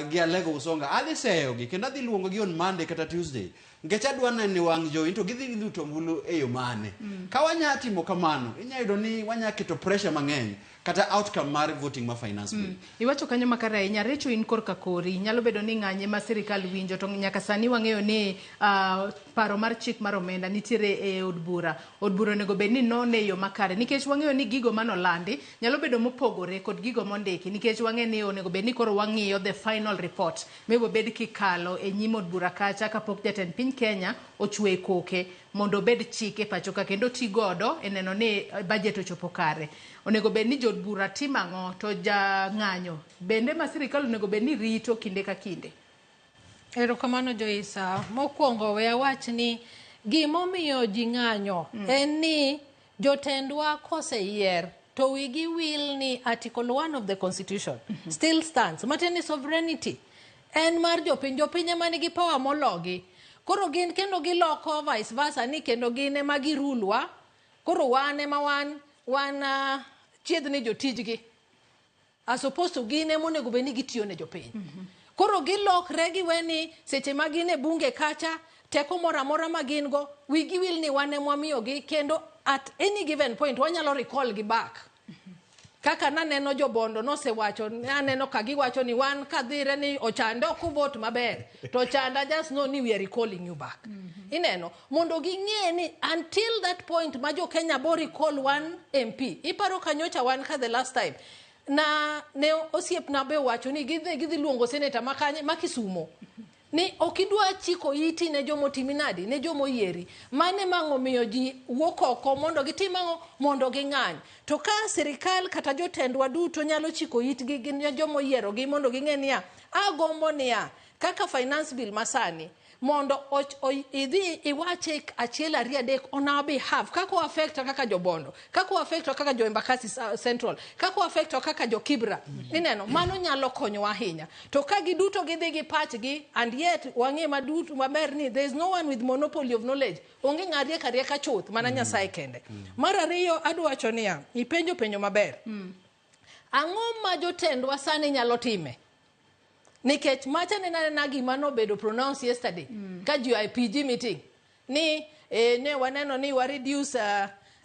Speaker 2: gi Alego Usonga, adhi seyogi kendo adhi luongogi on Monday kata Tuesday, nikech adwa neno e wang' jowi to gidhi luto ombulu e yo mane. Ka wanya timo kamano, inya yudo ni wanya keto pressure mang'eny kata outcome mar voting ma finance bill.
Speaker 1: Iwacho kanyo makare ahinya. Recho, in korka kori nyalo bedo ni ng'anye ma sirikal winjo, to nyaka sani wang'eyo ni paro mar chik mar omenda nitiere e od bura. Od bura onego bed ni none e yo makare, nikech wang'eyo ni gigo manolandi nyalo bedo mopogore kod gigo mondiki, nikech wang'e ni onego bed ni koro wang'iyo the final report mibiro bed kikalo e nyim od bura kacha kapok jatend piny Kenya ochwe koke mondo obed chik e pacho ka kendo ti godo e neno ni budget ochopo kare. Onego bed ni jood bura timo ang'o, to ja ng'anyo bende ma sirikal onego bed ni rito kinde ka kinde?
Speaker 3: Erokamano, Joisa. Mokwongo we awach ni gimomiyo ji ng'anyo en ni jotendwa koseyier to wigi wil ni Article 1 of the Constitution still stands. Matiende ni sovereignty en mar jopiny. Jopiny ema nigi power mologi. Koro gin kendo giloko vice versa ni kendo gin ema girulwa. Koro wan ema wan chiedhni jotijgi, as opposed to gin ema onego bed ni gitiyo ne jopiny. Koro gilokre giwe ni seche ma gin e bunge kacha, teko moro amora ma gin go, wigi wil ni wan ema wamiyogi, kendo at any given point wanyalo recall gi back. Kaka naneno jobondo nosewacho, naneno ka giwacho ni wan kadhire ni Ochanda ok vote maber, to Ochanda just know ni we are recalling you back. Ineno, mondo ging'e ni until that point ma jo Kenya bo recall one MP. Iparo kanyocha wan ka the last time na ne osiepna be owacho ni gidhi luongo seneta makanye ma Kisumo ni ok idwa chiko iti ne jomotimi nadi ne jomoyieri. Mane mang'o miyo ji wuok oko mondo gitim ang'o? Mondo ging'any. To ka sirikal kata jotendwa duto nyalo chiko itgi gi ne jomoyierogi mondo ging'e niya, agombo niya, kaka finance bill masani mondo idhi iwache achiel, ariyo, adek on our behalf, kaka o affect kaka jobondo, kaka o affect kaka jo Embakasi Central, kaka o affect kaka jo Kibra. Ineno, mano nyalo konyowa ahinya. To ka giduto gidhi gi pachgi, and yet wang'e madut maber ni there is no one with monopoly of knowledge. Onge ng'a riek arieka chuth, mana Nyasaye kende. Mar ariyo, adwa wacho niya, ipenjo penjo maber. Ang'o ma jotendwa sani nyalo time? Nikech macha ne nanena gima nobedo pronounce yesterday ka ji oa e PG meeting ni Ne waneno ni wa reduce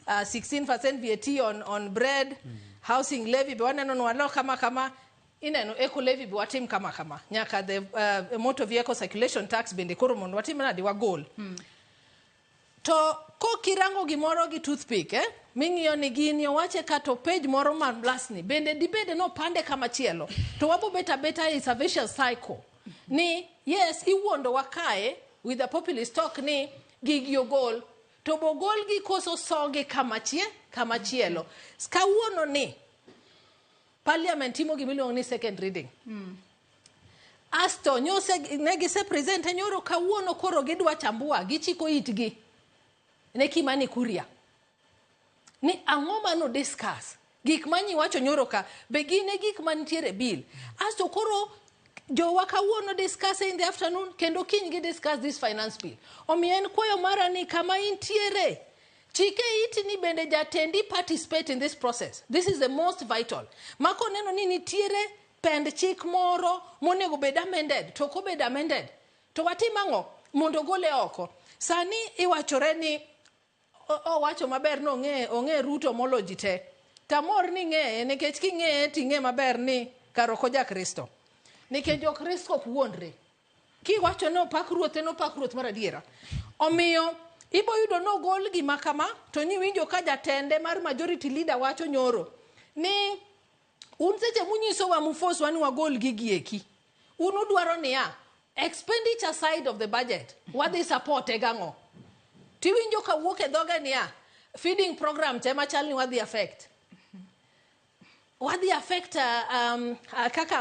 Speaker 3: 16% VAT on bread, housing levy be waneno ni walok kama kama, ineno eco levy be watim kama kama, nyaka the motor vehicle circulation tax bende koro mondo watim nadi wagol. To kokirango gimoro gi toothpick, ming'iyo ni gini owache kato page moro mar lastni bende dibede nopande kama chielo, to wabobet abeta is a vicious cycle ni yes iwuondowa kae with a populist talk ni gigi ogol to bogolgi koso sogi kama chielo. Kawuono ni parliament timo gimiluongo ni second reading. Asto nyose ne gise present nyoro, kawuono koro gidwa chambua, gichiko itgi ne Kimani Kuria ni ang'o mano discuss gik manyi wacho nyoro ka be gin e gik mantiere bill. Asto koro jowa kawuono discuss in the afternoon kendo kiny gi discuss this finance bill. Omiyo en kwayo mara ni kama intiere, chike iti ni bende jatendi participate in this process. This is the most vital. Mako neno ni nitiere pend chik moro monego bed amended, to ok obed amended to watim ang'o mondo gole oko. Sani iwachore ni owacho maber ni ong'e Ruto molo ji te. Tamor ni ng'eye, nikech king'eye ting'e maber ni kar ok oja Kristo, nikech jokristo ok wuondre. Kiwacho ni opak ruoth, en opak ruoth mar adiera. Omiyo ibo yudo nogol gima kama to nyiwinjo ka jatende mar majority leader wacho nyoro ni un seche munyisowa mufoswa ni wagol gigi eki, un udwaro niya expenditure side of the budget wadhi support e gang'o? Tiwinjo ka wuok e dhoge niya feeding program te machal ni wadhi affect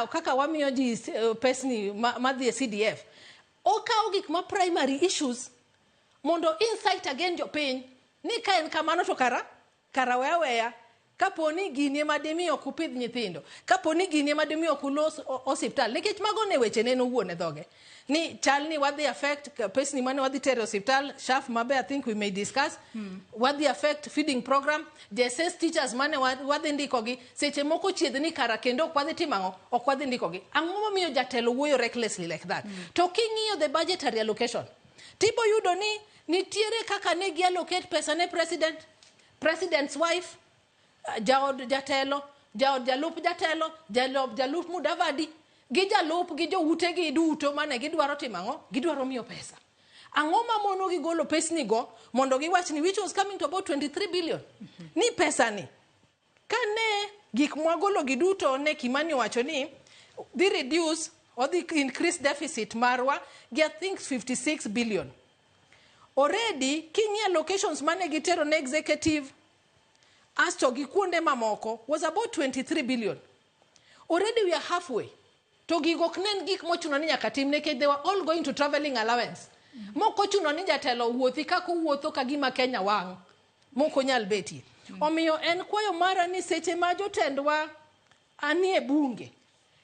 Speaker 3: kaka wamiyo ji pesni madhi e CDF. Okawo gik ma primary issues mondo incite again jopiny ni ka en kamano to kara weya weya. Kapo ni gini ema dimi ok upidh nyithindo, kapo ni gini ema dimi ok ulos osiptal, nikech mago ne weche ne en owuon e dhoge ni chal ni wadhi affect pesni mane wadhi tero e osiptal SHAF mabe I think we may discuss, wadhi affect feeding program, JSS teachers mane wadhi ndikogi seche moko chiedh ni kara kendo ok wadhi timo ang'o, ok wadhi ndikogi. Ang'o momiyo jatelo wuoyo recklessly like that? To king'iyo the budgetary allocation, tibo yudo ni nitiere kaka ne gi allocate pesa ne president, president's wife, jaod jatelo, jaod jalup jatelo, jalup jalup Mudavadi gi jalup gi joutegi duto mane gidwaro timo ang'o, gidwaro miyo pesa. Ang'o mamono gi golo pesni go mondo giwach ni which was coming to about 23 billion ni pesa ni kane gik mwagolo gi duto ne Kimani owacho ni dhi reduce, odhi increase deficit marwa gi I think 56 billion already. King'iyo allocations mane gitero ne executive asto gi kuonde mamoko was about 23 billion. Already we are halfway. To gigo ok nen gik mochuno ni nyaka tim, nikech they were all going to travelling allowance. Mok ochuno ni jatelo wuothi kaka owuotho ka gima Kenya wang' mok onyal betie. Omiyo en kwayo mara ni seche ma jotendwa anie bunge,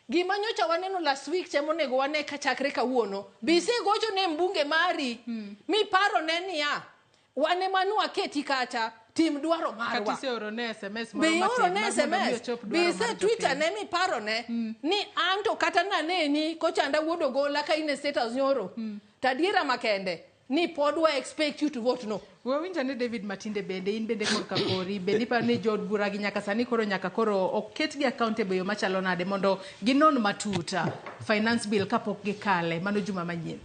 Speaker 3: gima nyocha waneno last week cha monego wane kachakre kawuono, bisegocho ne mbunge mari miparo ne niya wan ema nwaketi kacha, tim dwaro marwa.
Speaker 1: Kata iseoro ne SMS moro
Speaker 3: Be ioro
Speaker 1: matin
Speaker 3: ne
Speaker 1: mar mondo mi
Speaker 3: SMS
Speaker 1: ochop
Speaker 3: be
Speaker 1: dwaro
Speaker 3: ise
Speaker 1: mar
Speaker 3: Twitter
Speaker 1: jopiny.
Speaker 3: ne miparo ne ni anto kata naneni kochanda wuod Ogola ka in e status nyoro, to adiera makende ni pod wa expect you to vote no.
Speaker 1: Wawinjo ni David Matinde bende in bende korka kori bende iparo ni jood bura gi nyaka sani koro nyaka koro oketgi accountable e yo machalo nade mondo ginon matut finance bill kapok gikale mano juma manyien?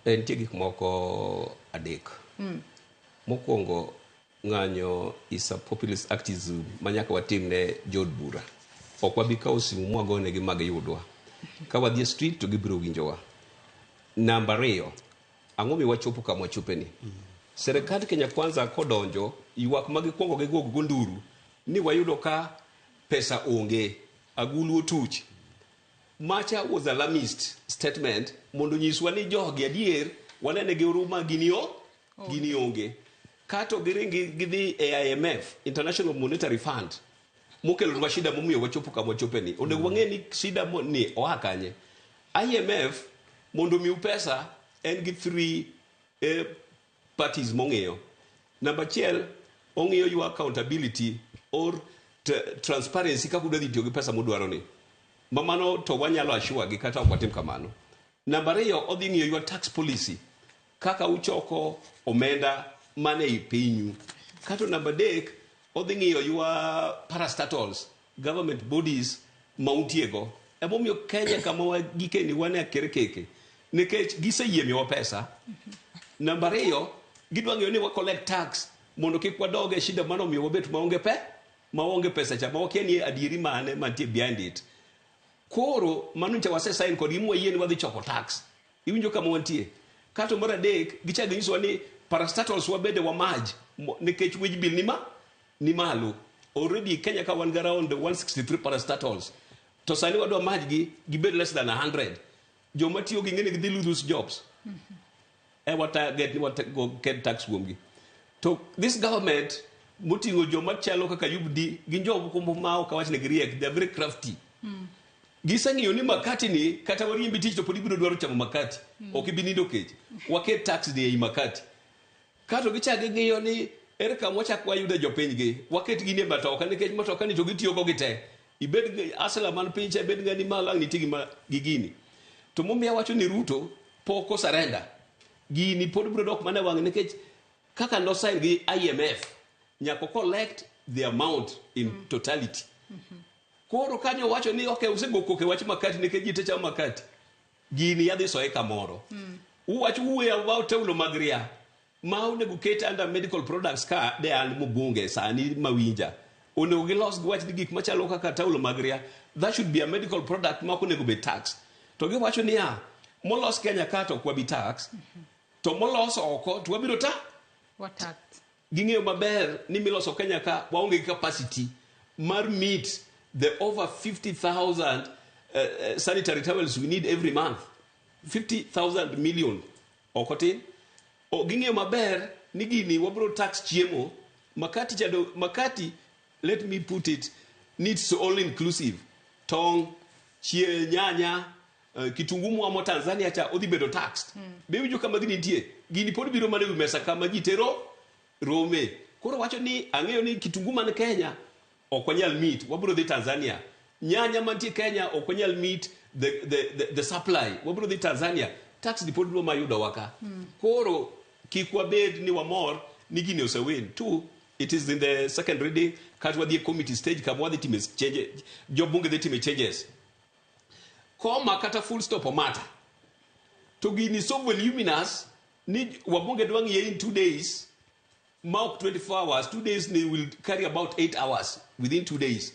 Speaker 4: Nitie gik moko adek. Mokwongo, ng'anyo is a populist activism ma nyaka watim ne jood bura. Ok wabi kawo simu mwagonegi ma giyudwa. Ka wadhi e street to gibiro winjowa. Namba ariyo, ang'o mi wachopo kama wachopeni? Serikand Kenya Kwanza kodonjo, ywak ma gikwongo gigo go nduru ni wayudo ka pesa onge, agulu otuch. Macha was alarmist statement mondo nyiswa ni jogi adier wanene gi huruma gini onge. Kato giringi gidhi e IMF, International Monetary Fund, mokelonwa shida momiyo wachopo kama wachopeni. Onego wang'e ni shida ni oa kanye. IMF mondo omiu pesa en gi three parties mong'iyo. Namba achiel, ong'iyo your accountability or transparency kaka udwa dhi tiyo gi pesa mudwaro ni. Ma mano to wanyalo assure gi kata ok watim kamano. Namba ariyo, odhi ng'iyo your tax policy. Kaka uchoko omenda mane ei pinyu. Kato namba 3, odhi ng'iyo ywa parastatals, government bodies ma untiego. Emomiyo Kenya kama wagikeni wan e akerkeke. Nikech giseyie miyowa pesa. Namba 2, gidwa ng'iyo ni wa collect tax mondo kik wadog e shida mano omiyo wabet maonge pe maonge pesa cha ma wakia ni adieri mane mantie behind it. Koro mano ncha wase sign kodgi mwayie ni wadhi choko tax. Iwinjo kama wantie. Kato mar 3, gichako ginyisowa ni parastatals wabede wamaj nikech wage bill ni malo. Already Kenya ka wan gi around 163 parastatals. To sani wadwa maj gi gibed less than 100. Joma tiyo gi ng'eni gidhi lose jobs. E wa target ni wa go get tax kuomgi. To this government moting'o joma chalo kaka UBD gin jomoko ma ok awach ni giriek, they are very crafty. Giseng'iyo ni makati ni kata wariembi tich to pod ibiro dwaro chamo makati. Ok ibi nindo kech. Waket tax ni ei makati. Kato gichak ging'iyo ni ere kama wachak wayude jopiny gi. Waket gini e matoka nikech matoka ni to gitiyo go gite. Ibed asla man piny cha, ibed ng'ani malo ang' nitie gi gini. To momiyo awacho ni Ruto pok osarenda. Gini pod biro dok mana e wang'e nikech kaka no sign gi IMF nyaka collect the amount in totality. Koro kanyo wacho ni okay, usego koke wach makati nikech ji te chamo makati. Gini yadhi soye kamoro. Uwacho wuoyo about teulo mag ria ma onego ket under medical products ka de an mbunge sani mawinja. Onego gilos giwach ni gik machalo kaka taulo mag ria, that should be a medical product ma ok onego bed tax. To giwacho niya, molos Kenya ka to ok wabi tax, to molos oko to wabiro ta.
Speaker 1: Wa tax.
Speaker 4: Ging'eyo maber ni miloso Kenya ka waonge gi capacity mar meet the over 50,000 sanitary towels we need every month. 50,000 million. Ok otin. Ging'eyo maber ni gini wabiro tax chiemo. Makati chado, makati, let me put it, needs all inclusive. Tong, chie, nyanya, kitungu mwamo Tanzania cha odhi bedo taxed. Be iwinjo kama gini nitie? Gini pod biro mana ewi mesa kama ji tero rome. Koro wacho ni ang'eyo ni kitungu man Kenya ok wanyal meet, wabiro dhi Tanzania. Nyanya mantie Kenya ok wanyal meet the supply, wabiro dhi Tanzania. Tax ni pod biro mayudowa ka. Koro kik wabed ni wamor ni gini osewin. 2, it is in the second reading, kata wadhi e committee stage kama wadhi time change, jobunge dhi time changes. Comma kata full stop omata. To gini so voluminous ni wabunge dwa ng'iye in 2 days, ma ok 24 hours, 2 days ni will carry about 8 hours within 2 days.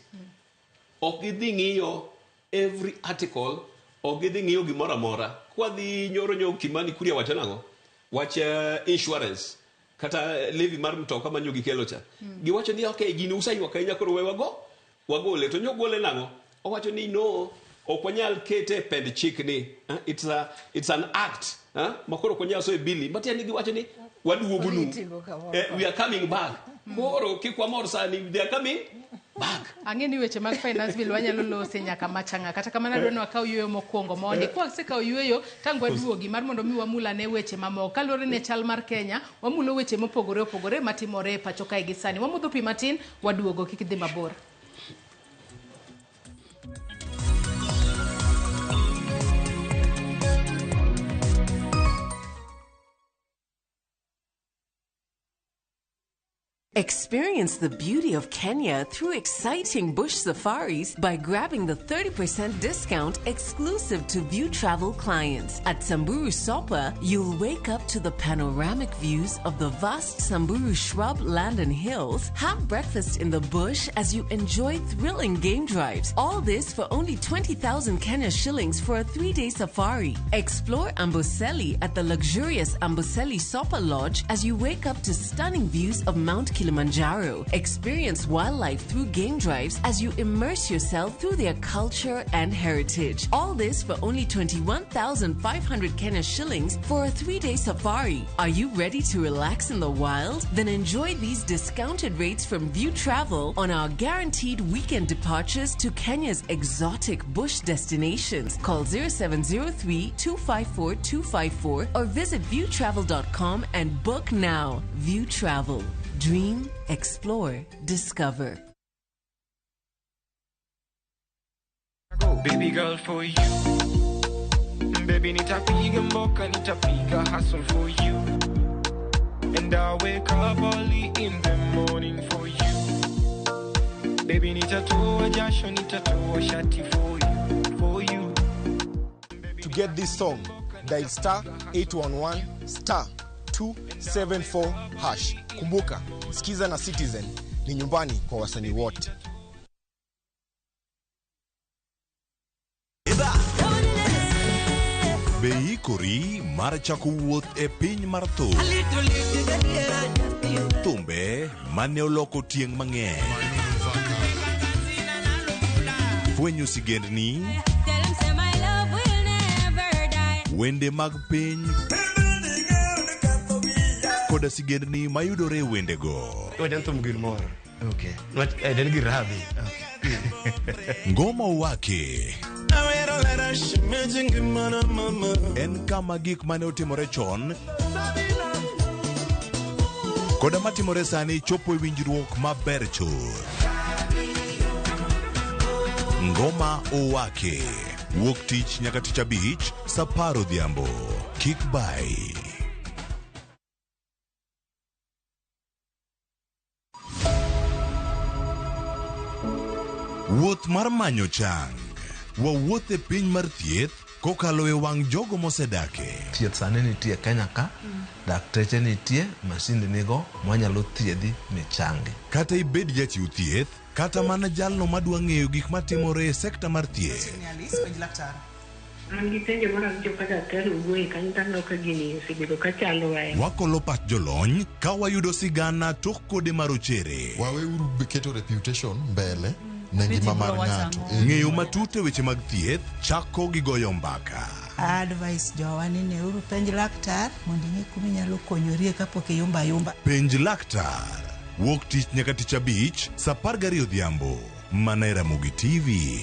Speaker 4: Ok gidhi ng'iyo every article, ok gidhi ng'iyo gimoro amora. Kwadhi nyoro nyo Kimani Kuria wacho nang'o? Wach insurance kata levy mar mtoka manyo gikelo cha. Giwacho ni okay, gini useywak ahinya koro we wago wagole. To nyogole nang'o? Owacho ni no, ok wanyal kete e pend chik ni. It's an act. Ma koro ok wanyal soyo e bili. Matiende ni giwacho ni waduogonu. We are coming back. Koro kik wamor sani, they are coming back.
Speaker 1: Ang'e ni weche mag finance bill wanyalo lose nyaka machanga. Kata kamano adwa ni wakaw yueyo mokwongo mondi. Kwasekawo yueyo, tang' waduogi mar mondo mi wamul ane weche mamoko. Kaluwore ne chal mar Kenya, wamulo weche mopogore opogore matimore e pacho kae gi sani. Wamodho pi matin, waduogo, kik idhi mabor.
Speaker 8: Experience the beauty of Kenya through exciting bush safaris by grabbing the 30% discount exclusive to View Travel clients. At Samburu Sopa, you'll wake up to the panoramic views of the vast Samburu shrub land and hills, have breakfast in the bush as you enjoy thrilling game drives. All this for only 20,000 Kenya shillings for a 3-day safari. Explore Amboseli at the luxurious Amboseli Sopa Lodge as you wake up to stunning views of Mount Kilimanjaro. Experience wildlife through game drives as you immerse yourself through their culture and heritage. All this for only 21,500 Kenya shillings for a 3-day safari. Are you ready to relax in the wild? Then enjoy these discounted rates from View Travel on our guaranteed weekend departures to Kenya's exotic bush destinations. Call 0703 254 254 or visit viewtravel.com and book now. View Travel. Dream, explore, discover.
Speaker 9: Baby girl for you. Baby nitapiga mboka, nitapiga hustle for you. And I wake up early in the morning for you. Baby, nitatoa jasho, nitatoa shati for you, for you.
Speaker 10: To get this song, dial star 811 star 274 hash. Kumbuka, Skiza na Citizen ni nyumbani kwa wasanii wote.
Speaker 11: Be iikori mar chako wuoth e piny mar thum? Thumbe mane oloko tieng' mang'eny. Fwenyo sigendni, wende mag piny koda sigendni mayudore e wendego.
Speaker 12: Iwacho ni thum gir mor. Okay. Nwach en gir rabi.
Speaker 11: Ngoma Owake en kama gik mane otimore chon koda matimore sani chopo e winjruok maber chuth. Ngoma Owake wuok tich nyaka tich abich saa apar odhiambo. Kik bai. Wuoth mar manyo chang. Wawuoth e piny mar thieth kokalo e wang' jogo mosedake.
Speaker 13: Thieth sani nitie Kenya ka, dakteche nitie, masinde nigo mwanyalo thiedhi michangi.
Speaker 11: Kata ibed jachiw thieth, kata mana jalno madwa ng'eyo gik matimore e sekta mar thieth.
Speaker 14: An gi penjo moro awinjo ka daktari owuoye kanyo to aneno ka gini osebedo ka chandowa.
Speaker 11: Wakolo pach jolony ka wayudo sigana tok kode marochere.
Speaker 15: Waweuru keto reputation mbele ne ngima mar ng'ato.
Speaker 11: Ng'eyo matut e weche mag thieth chako gi goyo mbaka.
Speaker 16: Advice jowa ni neuru penj laktar mondo ing'e kuma inyalo konyorie kapok iyumba ayumba.
Speaker 11: Penj laktar. Wuok tich nyaka tich abich saa 12 odhiambo. Mana e Ramogi TV.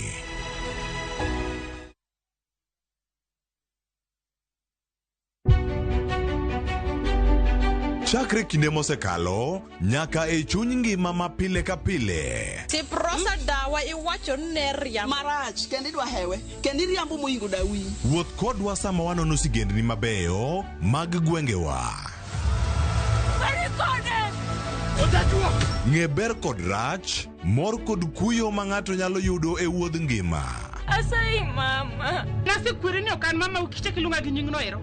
Speaker 11: Chakre kinde mosekalo nyaka e chuny ngima ma pile ka pile.
Speaker 17: Tiprosa dawa iwacho ni ne riambo.
Speaker 18: Marach kendo idwa hewe kendo iriambo moingo dawi.
Speaker 11: Wuoth kodwa sama wanono sigendni mabeyo mag gwengewa. Ng'e ber kod rach, mor kod kuyo ma ng'ato nyalo yudo e wuodh ngima.
Speaker 19: Asayi mama.
Speaker 20: Nasekweri ni ok an mama ukichak iluonga gi nyingno ero.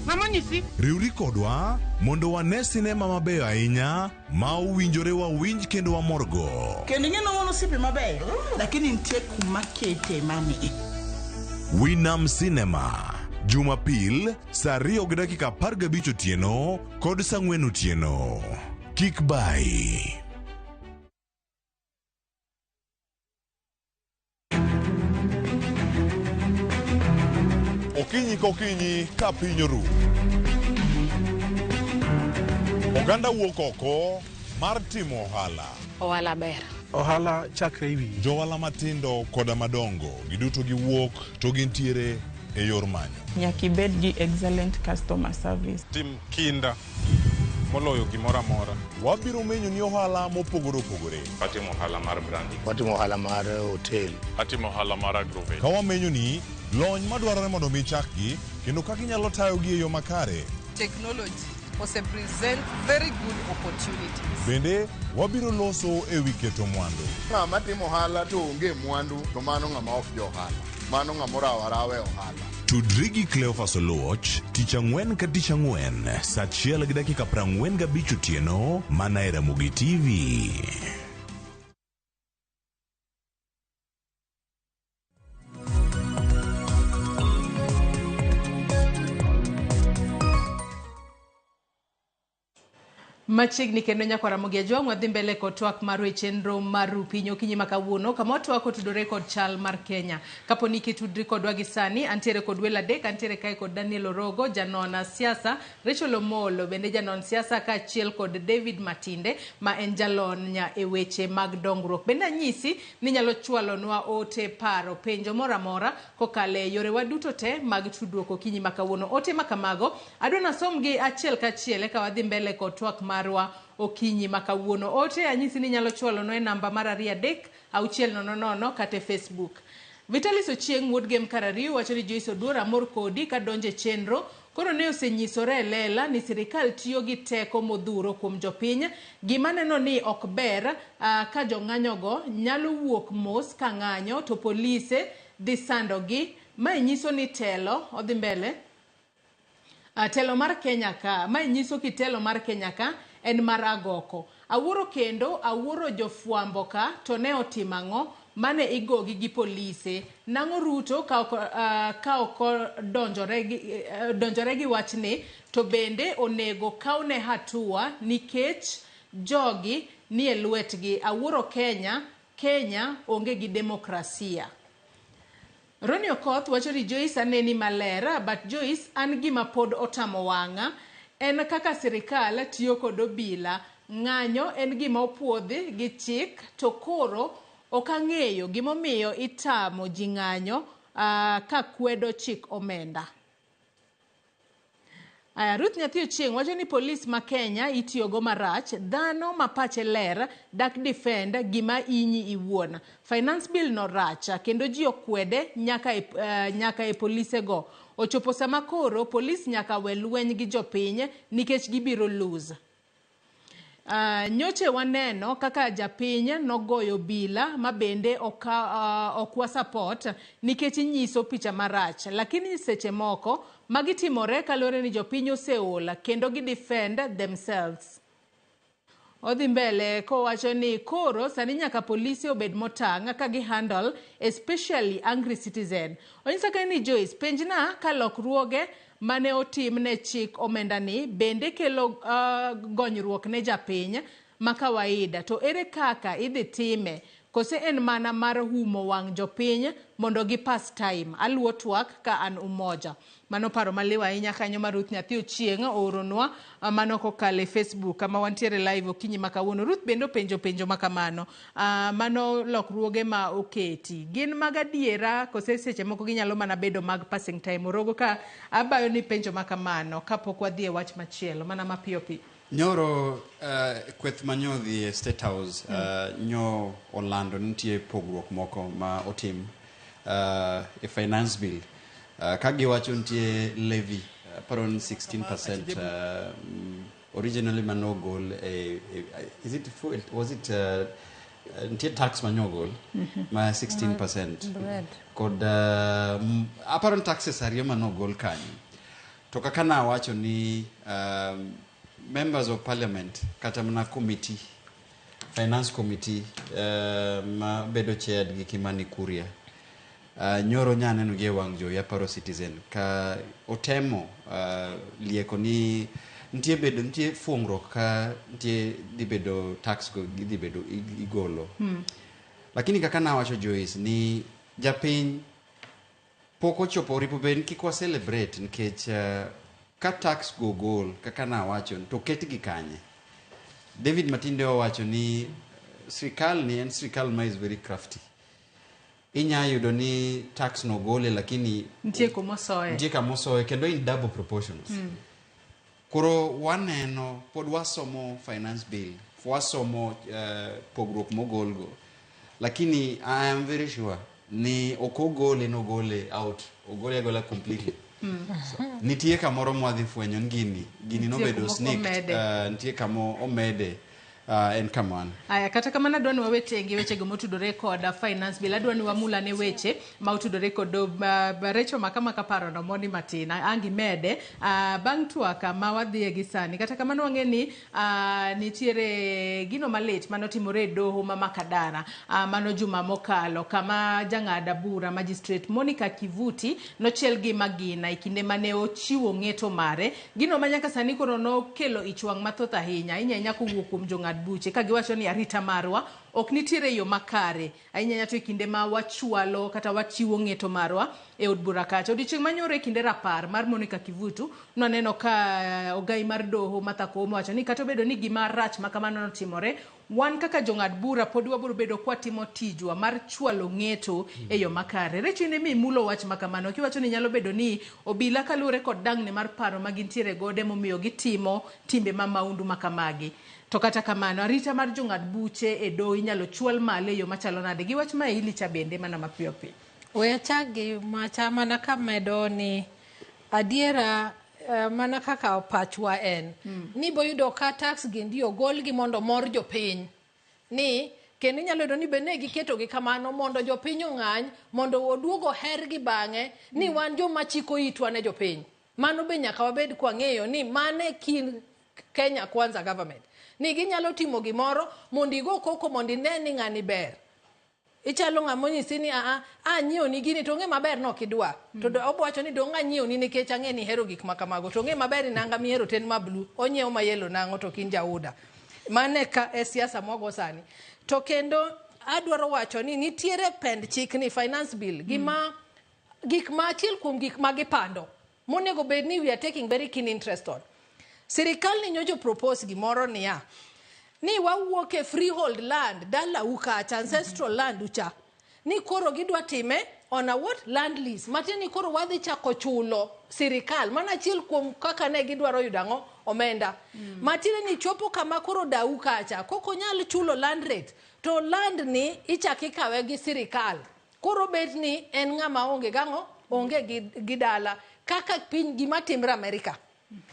Speaker 20: Mama onyisi.
Speaker 11: Riwri kodwa mondo wane sinema mabeyo ahinya ma owinjore wawinj kendo wamorgo.
Speaker 18: Kendo ing'e ni wan osiepe mabeyo lakini nitie kuma kete mani.
Speaker 11: Winam Cinema Jumapil saa 2:15 otieno kod saa 4 otieno. Kik bai. Okinyi kokinyi ka piny oru. Oganda wuok oko mar timo ohala.
Speaker 21: Ohala ber.
Speaker 22: Ohala chakre e wiyi.
Speaker 11: Johala matindo koda madongo giduto giwuok to gintiere e yor manyo.
Speaker 23: Nyaka ibed gi excellent customer service.
Speaker 24: Tim kinda moloyo gimoro amora.
Speaker 11: Wabiro menyo ni ohala mopogore opogore.
Speaker 24: Atimo ohala mar branding.
Speaker 12: Watimo ohala mar hotel.
Speaker 24: Atimo ohala mar agrovet.
Speaker 11: Ka wamenyo ni lony madwarore mondo mi chakgi kendo kaka inyalo tayogi e yo makare.
Speaker 25: Technology ose present very good opportunities.
Speaker 11: Bende wabiro loso e wi keto mwandu.
Speaker 15: Ng'ama timo ohala to onge mwandu to mano ng'ama ok jo ohala. Mano ng'ama orawo arawa e ohala.
Speaker 11: Tudri gi Cleophas Oluoch tich ang'wen ka tich ang'wen saa 1:45 otieno mana e Ramogi TV.
Speaker 1: Machiegni kendo nyakwa Ramogi Ajwang' wadhi mbele kod twak marwa e chenro mar Rupiny okinyi ma kawuono kama watwako tudore kod chal mar Kenya. Kapo ni kitudri kodwa gi sani, antiere kod welo adek, antiere kae kod Daniel Orogo, janon siasa, Rachel Omolo bende janon siasa kaachiel kod David Matinde ma en jalony e weche mag dongruok. Bende anyisi ni inyalo chwalonwa ote, paro, penjo moro amora kokalo e yorewa duto te mag tudruok okinyi ma kawuono. Ote ma kamago adwa nasomgi achiel kachiel eka wadhi mbele kod twak marwa okinyi ma kawuono. Ote anyisi ni inyalo chwalonwa e namba mar 23 600 kata e Facebook. Vitalis Ochieng' wuod Gem Karariu wacho ni Joyce Oduor amor kodi kadonjo e chenro Koro ne osenyisore e lela ni sirikal tiyo gi teko modhuro kuom jopiny. Gima neno ni ok ber ka jong'anyogo nyalo wuok mos ka ng'anyo to polise dhi sandogi. Mae nyiso ni telo odhi mbele. Telo mar Kenya ka, mae nyiso kitelo mar Kenya ka en mar agoko. Awuoro kendo awuoro jofwambo ka to ne otimo ang'o mane igogi gi polise. Nang'o Ruto ka ok donjore gi wachni to bende onego kawne hatua nikech jogi nie lwetgi. Awuoro Kenya, Kenya onge gi demokrasia. Ronnie Okoth wacho ni Joyce aneni maler, but Joyce an gima pod otamo wang'a en kaka sirikal tiyo kod obila. Ng'anyo en gima opuodhi gi chik to koro ok ang'eyo gimomiyo itamo ji ng'anyo ka kwedo chik omenda. Aya, Ruth Nyathi Ochieng' wacho ni polis ma Kenya itiyogo marach, dhano ma pache ler dak defend gima inyi iwuon. Finance bill no rach kendo ji okwede nyaka e polisego. Ochopo sama koro polis nyaka we lweny gi jopiny nikech gibiro lose. Nyoche waneno kaka japiny nogoyo bila ma bende ok wa support nikech nyiso picha marach. Lakini seche moko magi timore kaluwore ni jopiny oseol kendo gi defend themselves. Odhi mbele kowacho ni koro sani nyaka polisi obed motang' ka gi handle especially angry citizen. Onyisa ka ni Joyce, penjna ka lokruoge mane otim ne chik omenda ni bende kelo gonyruok ne japiny ma kawaida, to ere kaka idhi time kose en mana mar humo wang' jopiny mondo gi pass time. Aluwo twak ka an Umoja. Mano paro maliw ahinya kanyo ma Ruth Nyathi Ochieng' ooronwa mano kokalo e Facebook kama wantiere live okinyi ma kawuono. Ruth bende openjo penjo ma kamano. Mano lokruoge ma oketi gin mag adiera kose seche moko ginyalo mana bedo mag passing time. Orogo ka abayo ni penjo ma kamano kapok wadhi e wach machielo mana mapiyo piyo.
Speaker 2: Nyoro kweth manyodhi e State House nyo olando nitie pogruok moko ma otim e finance bill ka giwacho nitie levy aparo ni 16% originally manogol is it fuel, was it nitie tax manyogol ma 16% kod aparo ni taxes ariyo manogol kanyo. To kaka nawacho ni members of parliament kata mana committee, finance committee ma bedo chaired gi Kimani Kuria, nyoro nya neno gi e wang' jowi aparo Citizen ka otemo lieko ni nitie bedo nitie fuongruok ka nitie dhi bedo tax go gidhi bedo igolo. Lakini kaka nawacho Joyce ni japiny pok ochopo oripo bed kik wa celebrate nikech ka tax go gol kaka nawacho to ketgi kanye. David Matinde owacho ni sirikal ni en sirikal ma is very crafty. Inya yudo ni tax no gole lakini
Speaker 1: nitie kumosoe.
Speaker 2: Nitie kamosoe kendo in double proportions. Koro waneno pod wasomo finance bill, wasomo pogruok mogolgo. Lakini I am very sure ni ok ogole nogole out, ogole agola completely. So, nitie kamoro mwadhi fwenyo ni gini nobedo sneaked, nitie kamo omede. En kamano.
Speaker 1: Aya, kata kamano adwa ni wawe tenge wechego motudore kod finance bill. Adwa ni wamula ne weche ma otudore kod Recho makama kaparo no moni matin angi mede bang' twak ma wadhiye gi sani. Kata kamano wang'e ni nitiere gino malit manotimore e doho ma Makadara mano juma mokalo kama jang'ad bura magistrate Monica Kivuti nochiel gi magina e kinde mane ochiwo ng'eto mare. Gino ma nyaka sani koro nokelo ich wang' mathoth ahinya ahinya ahinya kowuok kuom jong'ad buche ka giwacho ni arita marwa ok nitiere yo makare ahinya to e kinde ma wachwalo kata wachiwo ng'eto marwa e od bura kacha. Odiochieng' manyoro e kinde rapar mar Monica Kivutu nwaneno ka ogai mar doho Martha Koome owacho ni kata obedo ni gima rach ma kamano notimore, wan kaka jong'ad bura pod wabiro bedo kwatimo tijwa mar chwalo ng'eto e yo makare. Recho in ema imulo wach ma kamano kiwacho ni nyalo bedo ni obila kaluwore kod dang'ni mar paro ma gintiere godo emomiyo gitimo timbe ma maundu ma kamagi. To kata kamano, arita mar jong'ad buche e doho inyalo chwal malo e yo machalo nade? Gi wach ma ilicha bende mana mapiyo piyo.
Speaker 3: We achak gi macha mana kamedo ni adiera mana kaka pachwa en ni boyudo ka tax gi ndi ogolgi mondo mor jopiny ni kendo inyalo yudo ni be ne giketogi kamano mondo jopiny ong'any mondo oduog ohergi bang'e ni wan joma chiko itwa ne jopiny. Mano be nyaka wabed kwang'eyo ni mane kind Kenya Kwanza government ni ginyalo timo gimoro mondo igo koko mondo ine ni ng'ani ber. Ichalo ng'ama onyisi ni aa anyiewni gini to ong'e maber ni ok idwa. To obo wacho ni dong' anyiewni nikech ang'e ni ihero gik ma kamago. To ong'e maber ni nanga mihero to en ma blue. Onyiewo ma yellow nang'o to ok in jauda. Mano e ka e siasa mwago sani. To kendo adwaro wacho ni nitiere pend chik ni finance bill gima gik ma achiel kuom gik ma gipando monego bed ni we are taking very keen interest on. Sirikal ni nyocho propose gimoro niya ni wawuok e freehold land dalau kacha ancestral land ucha ni koro gidwa time on a what land lease matiende ni koro wadhi chako chulo sirikal mana achiel kuom kaka ne gidwaro yudo ang'o omenda matiende ni chopo kama koro dau kacha kok onyal chulo land rate to land ni ichak ikawe gi sirikal koro bet ni en ng'ama onge gang'o onge gi dala kaka piny gima timre Amerika.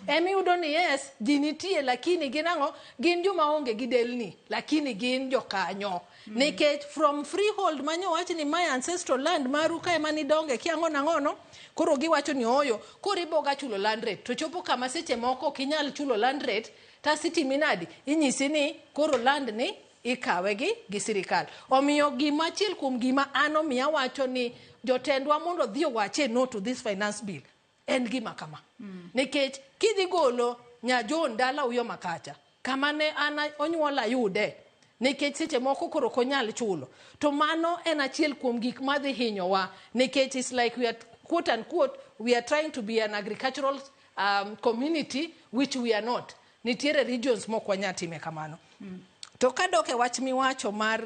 Speaker 3: Emiyudo ni yes ji nitie lakini gin ang'o gin joma onge gi delni lakini gin jokanyo. Nikech from freehold manyo wach ni my ancestral land maru ka ema nidonge kia ang'o nang'ono koro giwacho ni ooyo koro iboga chulo land rate to chopo kama seche moko ok inyal chulo land rate tasitimi nadi inyisi ni koro land ni ikawe gi sirikal. Omiyo gima achiel kuom gima an omiyo awacho ni jotendwa mondo odhi owache no to this finance bill en gima kama. Nikech kidhi golo nya John dala uyo makacha kama ne an onyuola yude nikech seche moko koro ok onyal chulo to mano en achiel kuom gik madhi hinyowa nikech it's like we are quote unquote we are trying to be an agricultural community which we are not. Nitiere regions mok wanyal time kamano. To kadok e wach miwacho mar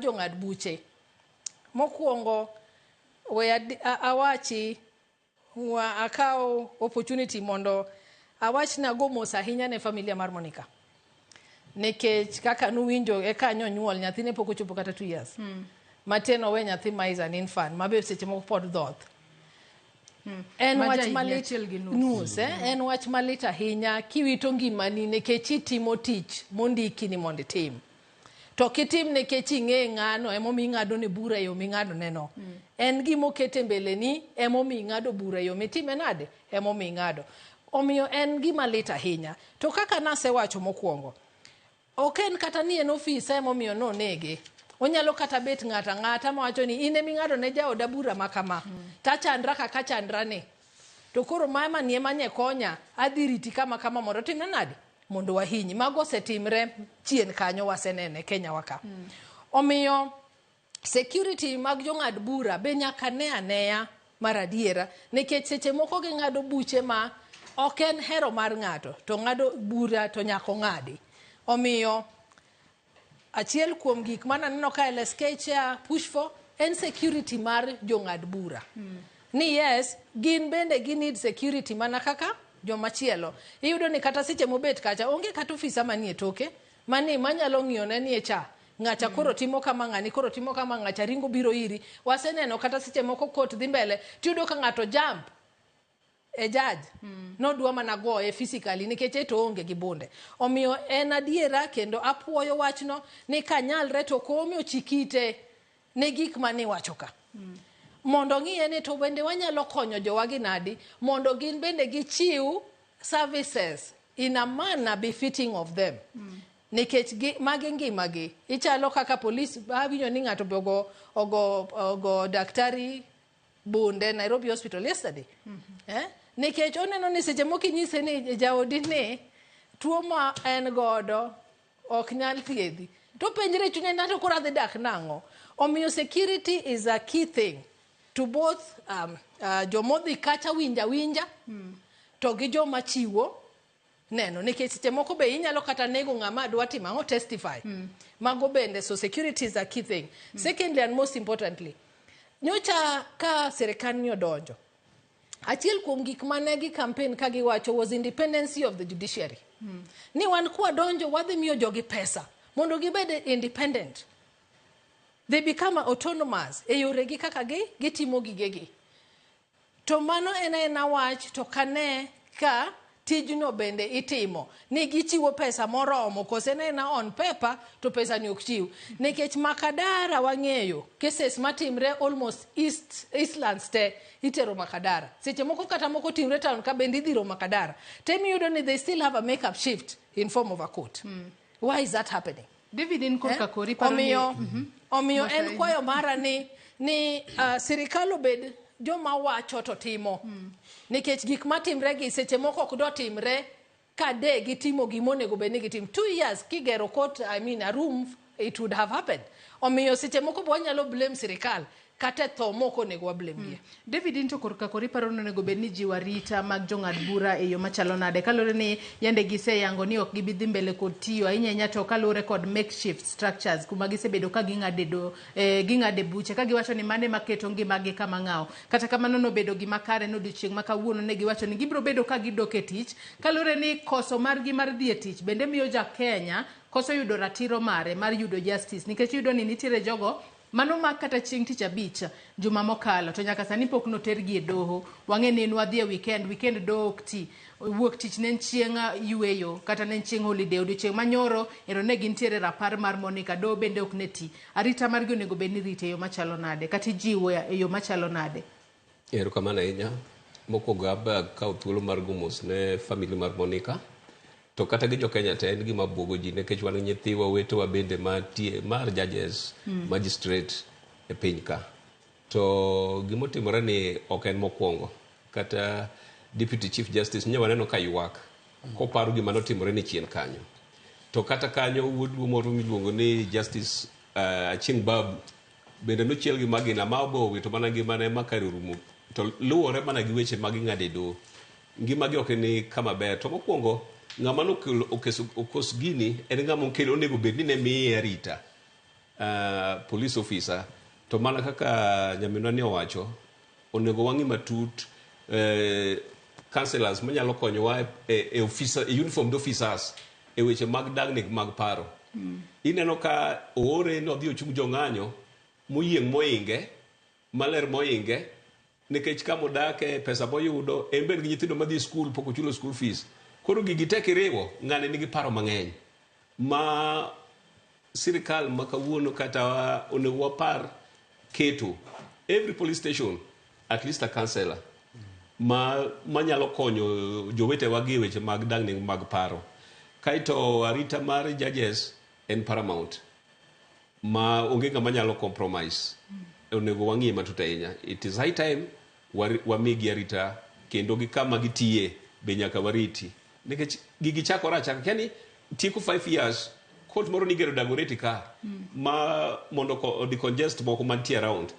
Speaker 3: jong'ad buche mokwongo we awachi akaw opportunity mondo awach nago mos ahinya ne familia mar Monica. Nikech kaka nuwinjo eka nyonyuol nyathine pok ochopo kata 2 years. Matin owe nyathi ma is an infant ma be seche moko pod dhoth. En wach malit nus, en wach malit ahinya kiwito ngimani nikech itimo tich mondiki ni mondo itim. To kitim nikech ing'e ng'ano emomiyo ing'ado ne bura e yo ming'ado ne no. En gima okete mbele ni emomiyo ing'ado bura e yo mitime nade emomiyo ing'ado. Omiyo en gima lit ahinya. To kaka nasewacho mokwongo, ok en kata ni en ofisa emomiyo nonege. Onyalo kata bet ng'ato ang'ata mawacho ni in eming'ado ne jaoda bura ma kama. Tachandra kaka chandra ni. To koro mama ni ema nye konya adhi riti kama kama mondo timne nade mondo wahinyi. Mago osetimre chien kanyo wasenene Kenya waka. Omiyo security mag jong'ad bura be nyaka ne aneya mar adiera nikech seche moko ging'ado buche ma ok en hero mar ng'ato to ng'ado bura to nyaka ong'adi. Omiyo achiel kuom gik mananeno ka LSK chair push for en security mar jong'ad bura. Ni yes, gin bende gi need security mana kaka jomachielo. Iyudo ni kata seche mobet kacha onge kata ofisa manie toke mani manyalo ng'iyo ne ni e cha ng'acha koro timo kama ng'ani koro timo kama ng'acha ringo biro iri. Waseneno kata seche moko court dhi mbele tiyudo ka ng'ato jump e judge nodwa mana goye physically nikech eto onge gi bunde. Omiyo en adiera kendo apuoyo wachno ni kanyalre to Koome ochikite ne gik maniwacho ka. Mondo ng'iye ni to bende wanyalo konyo jowagi nadi mondo gin bende gichiw services in a manner befitting of them. Nikech magi ngimagi ichalo kaka police awinjo ni ng'ato be ogo daktari bunde Nairobi Hospital yesterday. Nikech oneno ni seche moko inyise ni jaodi ni tuo ma en godo ok nyal thiedhi to penjre chunye ni to koro adhi dak nang'o. Omiyo security is a key thing to both jomodhi kacha winja winja to gi joma chiwo neno nikech seche moko be inyalo kata nego ng'ama dwa timo ang'o testify. Mago bende, so security is a key thing. Secondly and most importantly, nyocha ka sirikal ni odonjo, achiel kuom gik mane gi campaign ka giwacho was independency of the judiciary. Ni wan kwadonjo wadhi miyo jogi pesa mondo gibed independent. They become autonomous e yoregi kaka gitimo gigegi. To mano en aena wach to kane ka tijno bende itimo ni gichiwo pesa moromo kose en aena on paper to pesa ni ok chiw. Nikech Makadara wang'eyo cases matimre almost Eastlands te itero Makadara. Seche moko kata moko timre town ka bende idhiro Makadara. Temiyudo ni they still have a makeup shift in form of a court. Why is that happening?
Speaker 1: David in korka kori paro ni
Speaker 3: Omiyo en kwayo mara ni sirikal obed joma wacho to timo. Nikech gik matimre gi seche moko ok do timre ka de gitimo gimonego bed ni gitim. 2 years kigero court, I mean a room, it would have happened. Omiyo seche moko bo wanyalo blame sirikal kata tho moko onego wa blame gi.
Speaker 1: David in to korka kori paro ni onego bed ni jiwo arita mag jong'ad bura e yo machalo nade kaluwore ni yande giseyango ni ok gibi dhi mbele kod tiyo ahinya ahinya to kaluwore kod makeshift structures kuma gisebedo ka ging'ade buche ka giwacho ni mane maketo ngimagi kama ng'awo. Kata kamano nobedo gima kare ni odiochieng' ma kawuono ne giwacho ni gibiro bedo ka gidok e tich kaluwore ni koso margi mar dhi e tich bende miyo ja Kenya koso yudo ratiro mare mar yudo justice nikech iyudo ni nitiere jogo mano mak kata chieng' tich abich juma mokalo to nyaka sani pok notergi e doho. Wang'e ni nwadhi e weekend doho ok ti. Wuok tich ne en chieng' yueyo kata ne en chieng' holiday. Odiochieng' manyoro ero ne gintiere rapar mar Monica, doho bende ok ne ti. Arita margi onego bed ni irito e yo machalo nade kata ijiwo e yo machalo nade?
Speaker 4: Erokamano ahinya. Mokwongo aba kawo thuolo mar go mos ne family mar Monica. To kata gi jo Kenya te en gima buogo ji nikech wan gi nyithiwa wetewa bende mantie mar judges, magistrate e piny ka. To gimotimore ni ok en mokwongo. Kata Deputy Chief Justice nyo waneno ka ywak koparo gima notimore ni chien kanyo. To kata kanyo wuod luo moro miluongo ni Justice Achieng' Babu bende nochiel gi magina ma obo owito mana ngimane ma kare orumo. To luwore mana gi weche ma ging'ado e doho. Ngimagi ok ni kama ber. To mokwongo ng'ama nokelo okos gini en ng'ama okelo onego bed ni ne miye arita. Police officer. To mana kaka nyaminwa ni owacho, onego wang'i matut councillors manyalo konyowa e officer, e uniformed officers e weche mag dangni mag paro. Ineno ka oore ni odhi ochung jong'anyo moyieng' moinge, maler moinge, nikech kama odake, pesa moyudo, en bende gi nyithindo madhi skul pok ochulo school fees. Koro gigi tek iriwo, ng'ani nigi paro mang'eny ma sirikal ma kawuono kata onego wapar keto every police station at least a councillor ma manyalo konyo jowetewa gi weche mag dangni mag paro. Kaeto arita mar judges en paramount ma onge ng'ama nyalo compromise. Onego wang'iye matut ahinya. It is high time wamigi arita kendo gi kama gitiye be nyaka wariti. Nikech gigi chakore achaka. Yani tieko 5 years court moro nigero Dagoretti ka ma mondo decongest moko mantie around.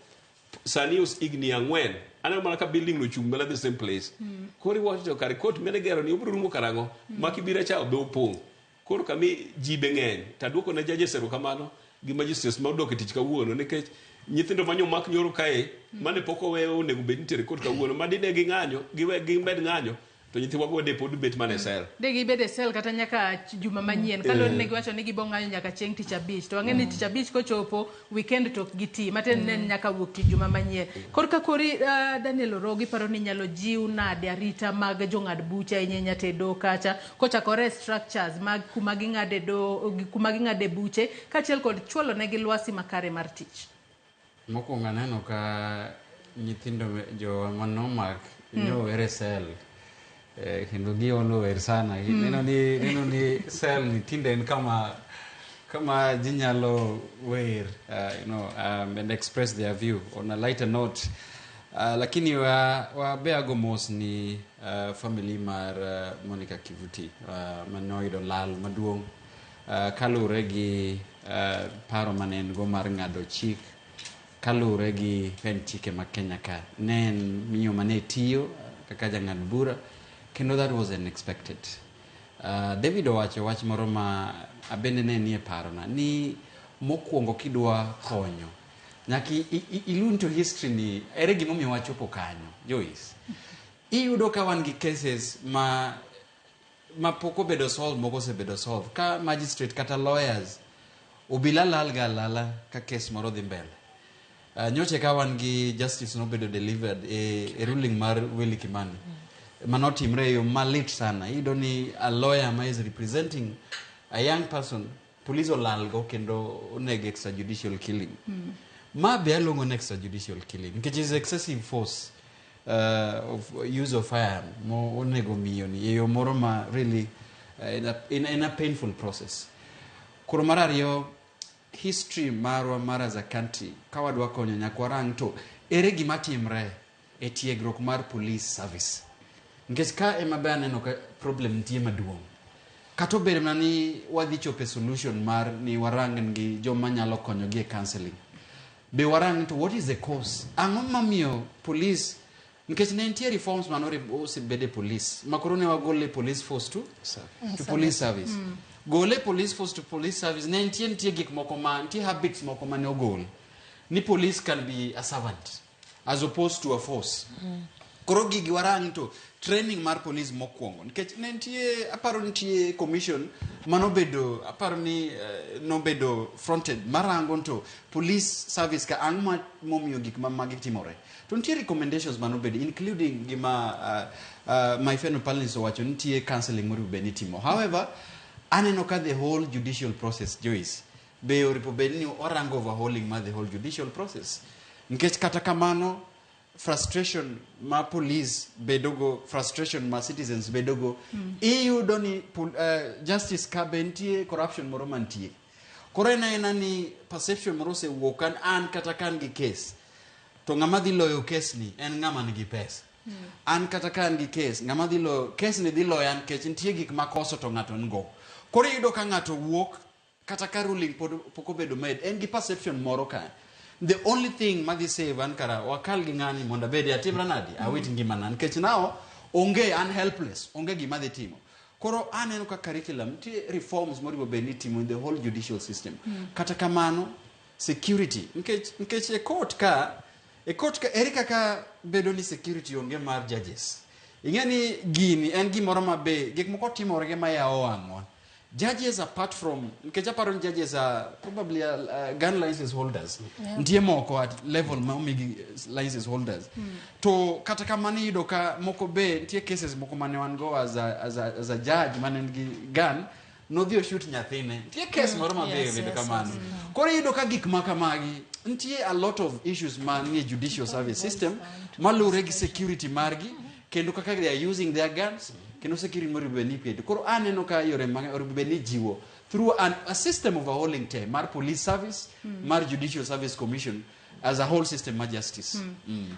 Speaker 4: Sani os higni 4 aneno mana ka building no chung' mana the same place. Koro iwacho to kare court mane gero ni obiro rumo karang'o? Ma Kibira cha be opong'. Koro kami ji be ng'eny. To aduoko ne judges erokamano gi magistrates ma odok e tich kawuono nikech nyithindo ma nyomak nyoro kae mane pok oweyo onego bed ni itere court kawuono ma dine ging'anyo giwe gimed ng'anyo to nyithiwa go de pod bet mana e cell.
Speaker 1: De gibed e cell kata nyaka juma manyien. Kaluwore ni giwacho ni gibo ng'anyo nyaka chieng' tich abich. To wang'e ni tich abich kochopo weekend to ok giti. Matiende ni en nyaka wuok tich juma manyien. Korka kori Daniel Orogo iparo ni inyalo jiw nade arita mag jong'ad buche ahinya ahinya to e doho kacha kochakore e structures mag kuma ging'ade doho, kuma ging'ade buche kaachiel kod chwalo negi lwasi makare mar tich.
Speaker 2: Mokwongo aneno ka nyithindo jo manomak nyower e cell. Kendo giolo wer sana. Neno ni cell ni tinde en kama ji nyalo wer, and express their view on a lighter note. Lakini wa be ago mos ni family mar Monica Kivuti manoyudo lal maduong' kaluwore gi paro mane en go mar ng'ado chik kaluwore gi pend chike ma Kenya ka. Ne en miyo mane tiyo kaka jang'ad bura kendo that was unexpected. David owacho wach moro ma abende ne nie parona ni mokwongo kidwa konyo nyaka ilun to history ni ere gimomiyo wachopo kanyo Joyce. Iyudo ka wan gi cases ma pok obedo solved, moko osebedo solved ka magistrate kata lawyers obila lal ga alala ka case moro dhi mbele. Nyoche ka wan gi justice nobedo delivered e ruling mar Willy Kimani manotimre e yo malit sana. Iyudo ni a lawyer ma is representing a young person, police olalgo kendo onege extrajudicial killing. Ma be aluongo ni extrajudicial killing nikech is excessive force of use of firearm mo onego miyo ni e yo moro ma really in a painful process. Koro mar ariyo, history marwa mar as a country, ka wadwa konyo nyaka warang to ere gima timre e tiegruok mar police service, nikech ka ema be aneno ka problem nitie maduong'. Kata obedo mana ni wadhi chopo e solution mar ni warang gi joma nyalo konyogi e counseling, be warang to what is the cause, ang'o mamiyo police, nikech ne nitie reforms mane osebed e police ma koro ne wagole police force to police service. Gole police force to police service, ne nitie gik moko ma nitie habits moko mane ogol ni police can be a servant as opposed to a force. Koro gigi warang to training mar police mokwongo, nikech ne nitie, aparo nitie commission manobedo, aparo ni nobedo fronted marango to police service ka ang' ma momiyo gik ma magi timore, to nitie recommendations manobedo, including gima my fellow panelists owacho, nitie counseling moripo bed ni timo. However, aneno ka the whole judicial process, Joyce, be oripo bed ni orango overhauling mar the whole judicial process, nikech kata kamano frustration ma police bedogo, frustration ma citizens bedogo, iyudo ni justice ka be nitie corruption moro mantie. Koro en aena ni perception moro osewuok an kata ka an gi case to ng'ama dhi loyo case ni en ng'ama nigi pesa. An kata ka an gi case, ng'ama dhi loyo case ni dhi loya nikech nitie gik makoso to ng'ato nigo. Koro iyudo ka ng'ato wuok kata ka ruling pod pok obedo made, en gi perception moro ka the only thing madhi save an kara wakal gi ng'ani mondo abedi atimra nadi awit ngimana, nikech now onge, an helpless, onge gima dhi timo. Koro aneno ka curriculum nitie reforms moriwo bed ni timo in the whole judicial system. Kata kamano security, nikech e court ka ere kaka bedo ni security onge mar judges? Ing'e ni gini en gimoro ma be gik moko timore gi mayawo wang'wa. Judges, apart from, nikech aparo ni judges are probably gun license holders. Nitie moko at level ma omigi license holders. To kata kamano iyudo ka moko be nitie cases moko mane wan go as a judge mane nigi gun nodhi oshoot nyathine. Nitie case moro ma be obedo kamano. Koro iyudo ka gik ma kamagi nitie a lot of issues manie judicial service system maluwore gi security margi kendo kaka they are using their guns, kendo security moriwo bed ni iketo. Koro aneno ka yore mag oriwo bed ni jiwo through a system overhauling te mar police service, mar Judicial Service Commission as a whole system mar justice.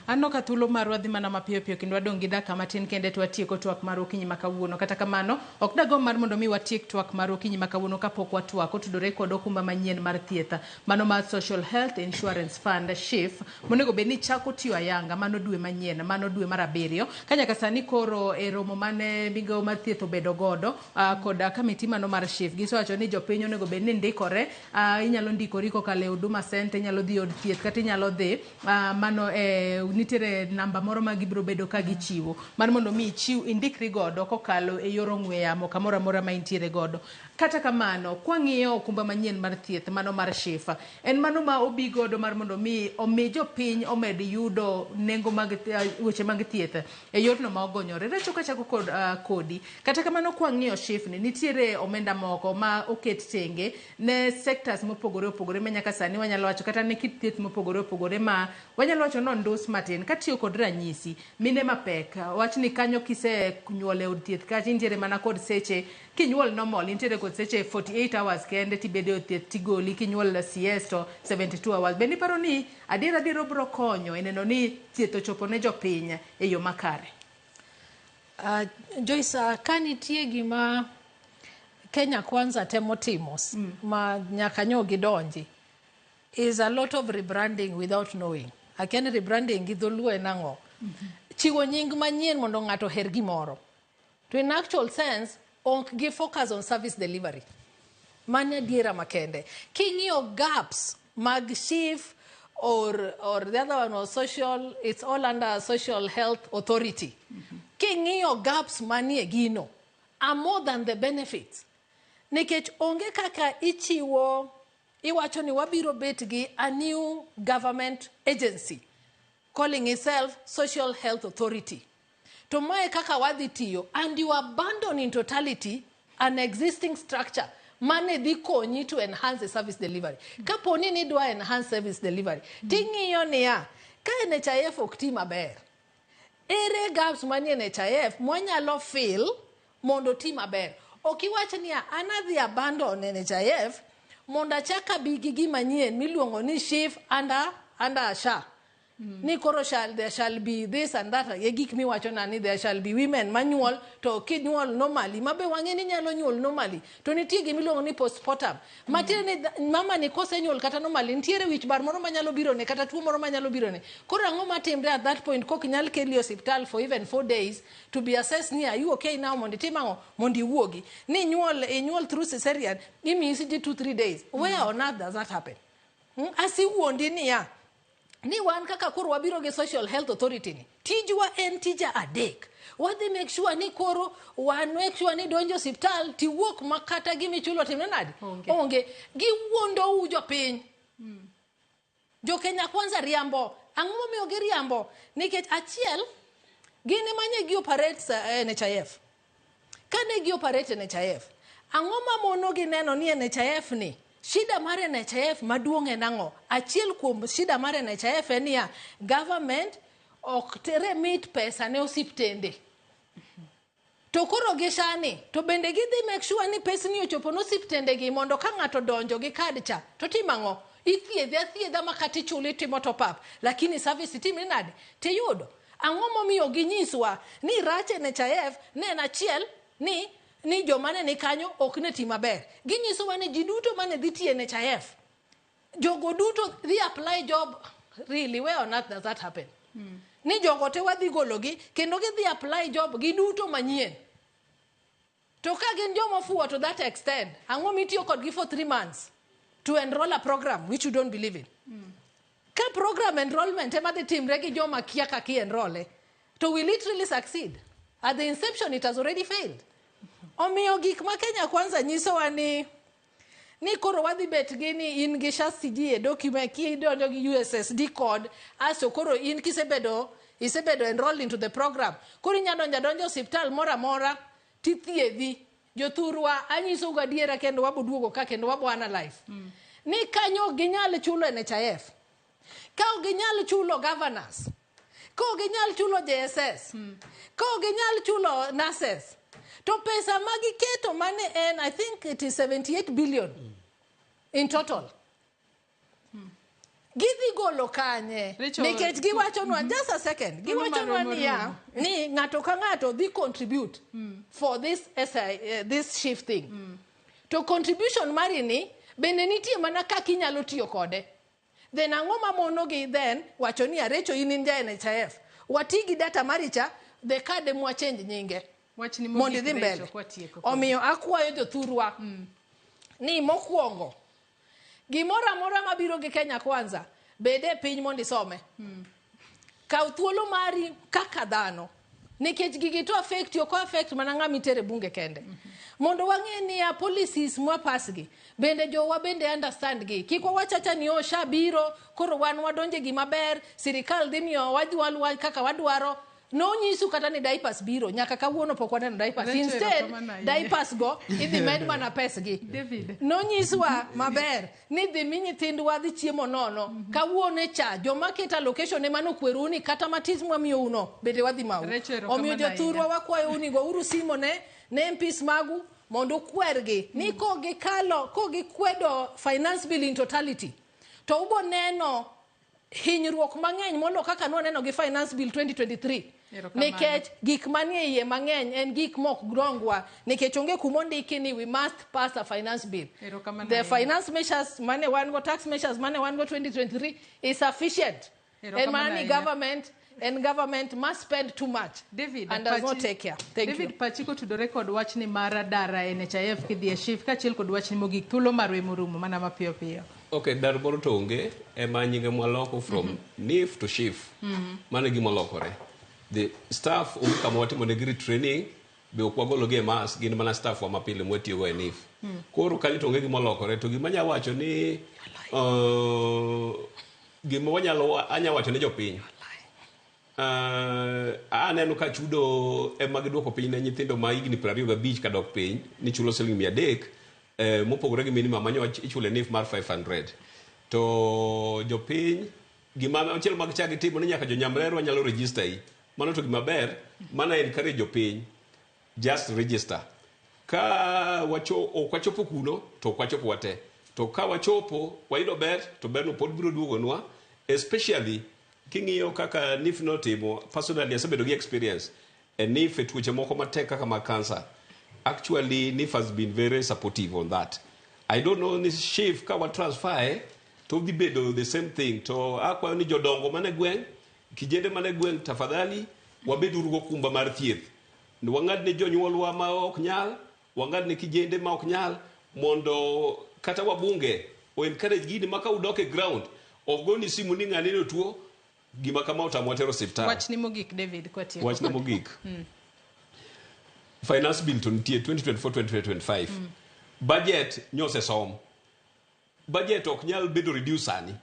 Speaker 1: Aneno ka thuolo marwa dhi mana mapiyo piyo kendo wadong' gi dakika matin kende to watieko twak mar okinyi ma kawuono. Kata kamano, ok dagomb mar mondo mi watiek twak mar okinyi ma kawuono kapok watwak otudore kod okumba manyien mar thieth, mano mar Social Health Insurance Fund, SHIF, monego bed ni chako tiyo ayanga mano dwe manyien, mano dwe mar abiriyo. Ka nyaka sani koro e romo mane migawo mar thieth obedo godo kod kamiti mano mar SHIF, gisewacho ni jopiny onego bed ni ndikore. Inyalo ndikori kokalo e Huduma Center, inyalo dhi e od thieth kata inyalo dhi mano e nitiere namba moro ma gibiro bedo ka gichiwo mar mondo mi ichiw indikri godo kokalo e yor ong'we yamo kamoro amora ma intiere godo. Kata kamano, kwang'iyo okumba manyien mar thieth mano mar SHIF, en mano ma obi godo mar mondo mi omi jopiny omed yudo nengo mag weche mag thieth e yorno ma ogonyore. Recho kachako kod kodi. Kata kamano, kwang'iyo SHIF ni nitiere omenda moko ma oket tenge ne sectors mopogore opogore ma nyaka sani wanyalo wacho kata ne kit thieth mopogore opogore ma wanyalo wacho nondus matin. Katiyo kod ranyisi mine mapek, wach ni kanyo kisenyuol e od thieth kacha intiere mana kod seche, kinyuol normal intiere kod seche 48 hours kende tibedo e od thieth tigoli, kinyuol CS to 72 hours. Bende iparo ni adier adier obiro konyo e neno ni thieth ochopo ne jopiny e yo makare?
Speaker 3: Joyce, ka nitie gima Kenya Kwanza temo timo ma nyaka nyo gidonji is a lot of rebranding without knowing. Akia ni rebranding gi dholuo en ang'o. Chiwo nying manyien mondo ng'ato oher gimoro. To in actual sense, ok gi focus on service delivery. Mano adiera makende. King'iyo gaps mag SHIF or the other one was social, it's all under Social Health Authority. King'iyo gaps manie gino are more than the benefits. Nikech onge kaka ichiwo. Iwacho ni wabiro bet gi a new government agency calling itself Social Health Authority. To mae kaka wadhi tiyo and you abandon in totality an existing structure mane dhi konyi to enhance the service delivery. Kapo ni nidwa enhance service delivery, ting'iyo niya, ka NHIF ok ti maber, ere gaps manie NHIF mwanyalo fill mondo oti maber. Ok iwach niya, an adhi abandon NHIF mondo achak abi gi gima nyien miluongo ni SHIF under SHA. Ni koro there shall be this and that e gik miwacho na ni there shall be women manyuol to kinyuol normally mabe wang'e ni nyalo nyuol normally to nitie gimiluongo ni postpartum matiende ni mama ni kosenyuol kata normally nitiere wich bar moro manyalo birone kata tuo moro manyalo birone. Koro ang'o matimre at that point kok nyal keli e osiptal for even 4 days to be assessed ni are you okay now mondo itim ang'o mondo iwuogi ni inyuol through cesarean imiyi siji 2-3 days. Where on earth does that happen? Asiwuondi niya ni wan kaka koro wabiro gi Social Health Authority ni tijwa en tija adek. Wadhi make sure ni koro wan make sure ni donjo osiptal tiwuok ma kata gimichulo timre nade? Onge. Giwuondou jopiny. Jo Kenya Kwanza riambo. Ang'o momiyo giriambo? Nikech achiel, gin ema ne gi operate NHIF. Kane gi operate NHIF, ang'o mamono gi neno ni NHIF ni shida mar NHIF maduong' en ang'o? Achiel kuom shida mar NHIF en niya, government ok remit pesa ne osiptende. To koro gi sani, to bende gidhi make sure ni pesni ochopo ne osiptende gi mondo ka ng'ato donjo gi kad cha, to timo ang'o? Ithiedhe athiedha ma kata ichuli itimo top up, lakini service itimri nade? Tiyudo. Ang'o momiyo ginyiswa ni rach NHIF ne en achiel ni joma ne ni kanyo ok ne ti maber. Ginyisowa ni ji duto mane dhi tiyo NHIF, jogo duto dhi apply job. Really, where on earth does that happen? Ni jogo te wadhi gologi kendo gidhi apply job giduto manyien. To ka gin joma ofuwo to that extent, ang'o mitiyo kodgi for 3 months to enroll a program which you don't believe in? Ka program enrollment ema dhi timre gi joma kia kaka i enroll, to will it really succeed? At the inception it has already failed. Omiyo gik ma Kenya Kwanza nyisowa ni koro wadhi bet gi ni in gi SHA CG e document kidonjo gi USSD code, aso koro in isebedo enrolled into the program. Koro inyalo donjo adonja osiptal moro amora tithiedhi. Jothurwa anyisou gadiera kendo wabo duogo ka kendo wabo analyze. Ni kanyo ok ginyal chulo NHIF. Ka ok ginyal chulo governors. Ka ok ginyal chulo JSS. Ka ok ginyal chulo nurses. To pesa magiketo mane en, I think it is 78 billion in total. Gidhi golo kanye? Nikech giwachonwa, just a second, giwachonwa niya, ni ng'ato ka ng'ato dhi contribute for this SI, this SHIF thing. To contribution mari ni, bende nitie mana kaka inyalo tiyo kode. Then ang'o mamono gi then wacho ni arecho in in ja NHIF. Wati gi data mari cha, the card mwa change nyinge.
Speaker 1: Wachni
Speaker 3: Mondo idhi
Speaker 1: mogik
Speaker 3: mbele.
Speaker 1: Rachel, kwatieko.
Speaker 3: Omiyo akwayo jothurwa ni mokwongo gimoro amora mabiro gi Kenya Kwanza bed e piny mondo isome. Kaw thuolo mari kaka dhano. Nikech gigi to affect ok affect mana ng'ama itere bunge kende. Mondo wang'e niya policies mwapass gi, bende jowa bende understand gi. Kik wawach acha ni o SHA biro, koro wan wadonje gima ber, sirikal dhi miyo wadhi kaka wadwaro. Nonyisu kata ni diapers biro, nyaka kawuono pok waneno diapers.
Speaker 1: Rachel,
Speaker 3: Instead,
Speaker 1: erokamano ahinya.
Speaker 3: diapers go idhi med mana pesgi.
Speaker 1: David.
Speaker 3: Nonyiswa maber ni dhi mi nyithindwa dhi chiemo nono. Kawuono cha, joma keto allocation ema nokwerou ni kata matis mwamiyou no, bende wadhi mau.
Speaker 1: Rachel, erokamano
Speaker 3: Omiyo jothurwa
Speaker 1: ahinya.
Speaker 3: wakwayou ni gouru simo ne MPs magu mondo ukwergi ni kogikalo, kogikwedo finance bill in totality, to ubo neno hinyruok mang'eny molo kaka nwaneno gi finance bill 2023.
Speaker 1: Erokamano.
Speaker 3: Nikech gik manie iye mang'eny en gik mok dongwa, nikech onge kuma ondiki ni we must pass a finance bill.
Speaker 1: Erokamano
Speaker 3: The
Speaker 1: ahinya.
Speaker 3: finance measures mane wan go, tax measures mane wan go 2023 is sufficient. En
Speaker 1: Erokamano
Speaker 3: mana ni
Speaker 1: ahinya.
Speaker 3: government, and government must spend too much.
Speaker 1: David,
Speaker 3: and does not
Speaker 1: pachi-
Speaker 3: take care. Thank
Speaker 1: David
Speaker 3: you.
Speaker 1: Pachi kotudore kod wachni mar dara NHIF kidhi e SHIF kaachiel kod wachni mogik thuolo marwa emorumo mana mapiyo piyo.
Speaker 4: Okay, dar moro to onge ema nyinge mwaloko from NHIF to SHIF. Mano e gima olokore. The staff onge kama watimo negi retraining, Be ok wagologi e mas, gin mana staff wa mapile mwatiyogo e NHIF. Koro kanyo to onge gima olokore. To gima anyalo wacho ni gima wanyalo anya wacho ne jopiny. Aneno ka chudo ema giduoko piny ne nyithindo ma higni 25 kadok piny ni chulo siling 300 mopogore gi minimum manyo ichulo e NHIF mar 500. To jopiny gima machielo mag chak gitimo ni nyaka jonyamrerwa nyalo register yi. Mano to gima ber, mana encourage jopiny just register. Ka ok wachopo kuno to ok wachopo wate. To ka wachopo wayudo ber to berno pod biro duogonwa, especially king'iyo kaka NHIF notimo. Personally asebedo gi experience e NHIF e tuoche moko matek kaka mag cancer. Actually NHIF has been very supportive on that. I don't know ni SHIF ka wa transfer to dhi bedo the same thing. To akwayo ni jodongo mane gweng', kijende mane gweng', tafadhali wabeduru gokumba mar thieth. Wang'ad ne jonyuolwa ma ok nyal, wang'ad ne kijende ma ok nyal, mondo kata wabunge o encourage gini ma ka udok e ground ok goni simu ni ng'ane no tuo, gima kama otamwa tero osiptal.
Speaker 1: Wachni mogik David kwatieko.
Speaker 4: Wachna mogik. Finance bill to nitie 2024-2025. Budget nyosesom. Budget ok nyal bedo reduce sani.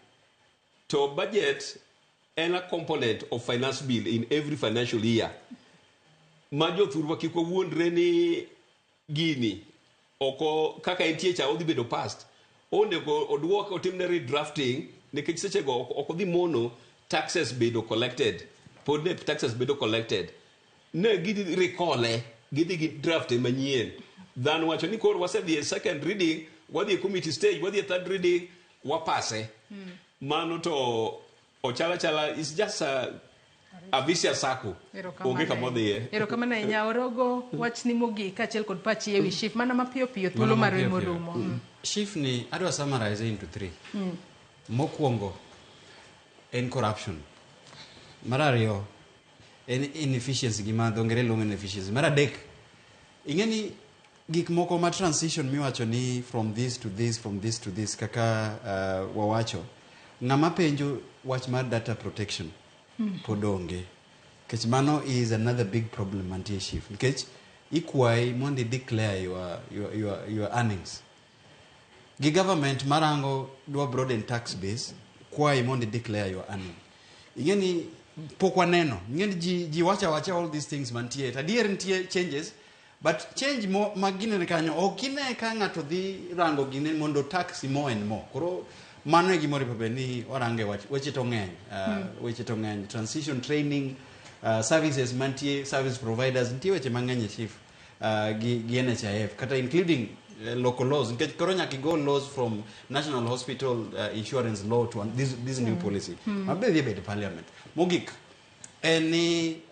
Speaker 4: To budget en a component of finance bill in every financial year. Ma jothurwa kik wawuondre ni gini oko kaka entie cha odhi bedo past. Onego oduok otimne redrafting nikech sechego ok odhi mono taxes bedo collected. Pod ne taxes bedo collected. Ne gidhi recall gidhi gi draft manyien. Than wacho ni koro wasedhi e second reading, wadhi e committee stage, wadhi e third reading, wapase. Mano to ochala chala is just a vicious circle. Onge kama odhiye.
Speaker 1: Erokamano ahinya. Orogo, wachni mogik kaachiel kod pachi ewi SHIF mana mapiyo piyo thuolo marwa morumo.
Speaker 2: SHIF ni adwa summarize into 3. Mokwongo en corruption. Mar ariyo en inefficiency, gima dho ngere luongo inefficiency. Mar adek, ing'e ni gik moko ma transition miwacho ni from this to this, from this to this, kaka wawacho, ng'ama penjo wach mar data protection pod onge. Nikech mano is another big problem mantie SHIF. Nikech ikwayi mondo i declare your earnings. Gi government marango dwa broaden tax base, kwayi mondo i declare your earning. Ing'e ni pok waneno. Ing'e ni ji wacha wacha all these things mantie. Adier nitie changes, but change mo mag ginene kanyo ok ine ka ng'ato dhi rango gine mondo tax more and more. Koro mano e gimoro bed ni warange wach weche to ng'eny. Weche to ng'eny. Transition training, services mantie, service providers, nitie weche mang'eny e SHIF gi NHIF, kata including local laws. Nikech koro nyaka igo laws from National Hospital Insurance Law to this new policy. Mabe dhi bedo parliament. Mogik en ni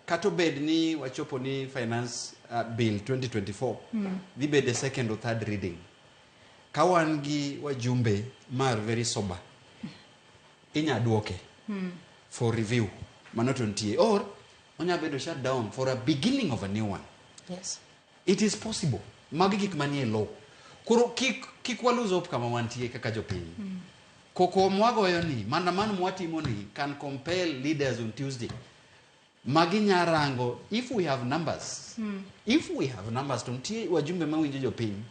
Speaker 2: kata obed ni wachopo ni finance bill 2024 dhi bedo second or third reading. Ka wan gi wajumbe mar very sober, inya duoke for review. Mano to nitie. Or onya bedo shut down for a beginning of a new one.
Speaker 1: Yes.
Speaker 2: It is possible. Magi gik manie law. Koro kik wa lose hope kama wantie kaka jopiny. Koko mwagoyo ni, maandamano mwatimo ni can compel leaders on Tuesday. Magi nyarango, if we have numbers, if we have numbers, to nitie wajumbe mawinjo jopiny,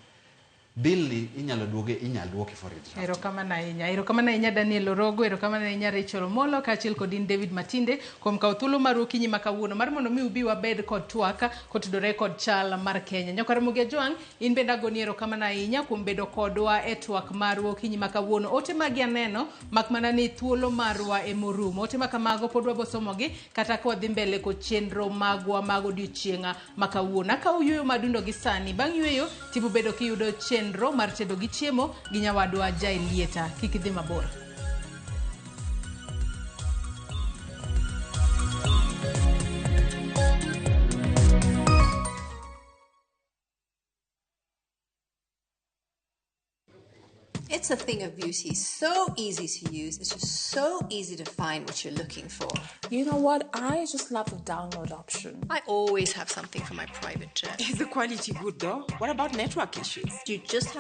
Speaker 2: bill ni inyalo duoge, inyalo duoke for it.
Speaker 1: Erokamano ahinya. Erokamano ahinya Daniel Orogo, erokamano ahinya Rachel Omolo, kaachiel kod in David Matinde kuom kawo thuolo mar okinyi ma kawuono mar mondo mi ubi wabed kod twak kotudore kod chal mar Kenya. Nyakwar Ramogi Ajwang', in bende agoni erokamano ahinya kuom bedo kodwa e twak marwa okinyi ma kawuono. Ote magi aneno mak mana ni thuolo marwa emorumo. Ote ma kamago pod wabosomogi kata ka wadhi mbele kod chenro magwa mag odiochieng' ma kawuono. Akawo yueyo madundo gi sani. Bang' yueyo tibobedo kiyudo chenro mar tedo gi chiemo gi nyawadwa Jaelieta. Kik idhi mabor.
Speaker 5: It's a thing of beauty, so easy to use. It's just so easy to find what you're looking for.
Speaker 23: You know what? I just love the download option.
Speaker 5: I always have something for my private jet.
Speaker 20: Is the quality good though? What about network issues?
Speaker 5: You just have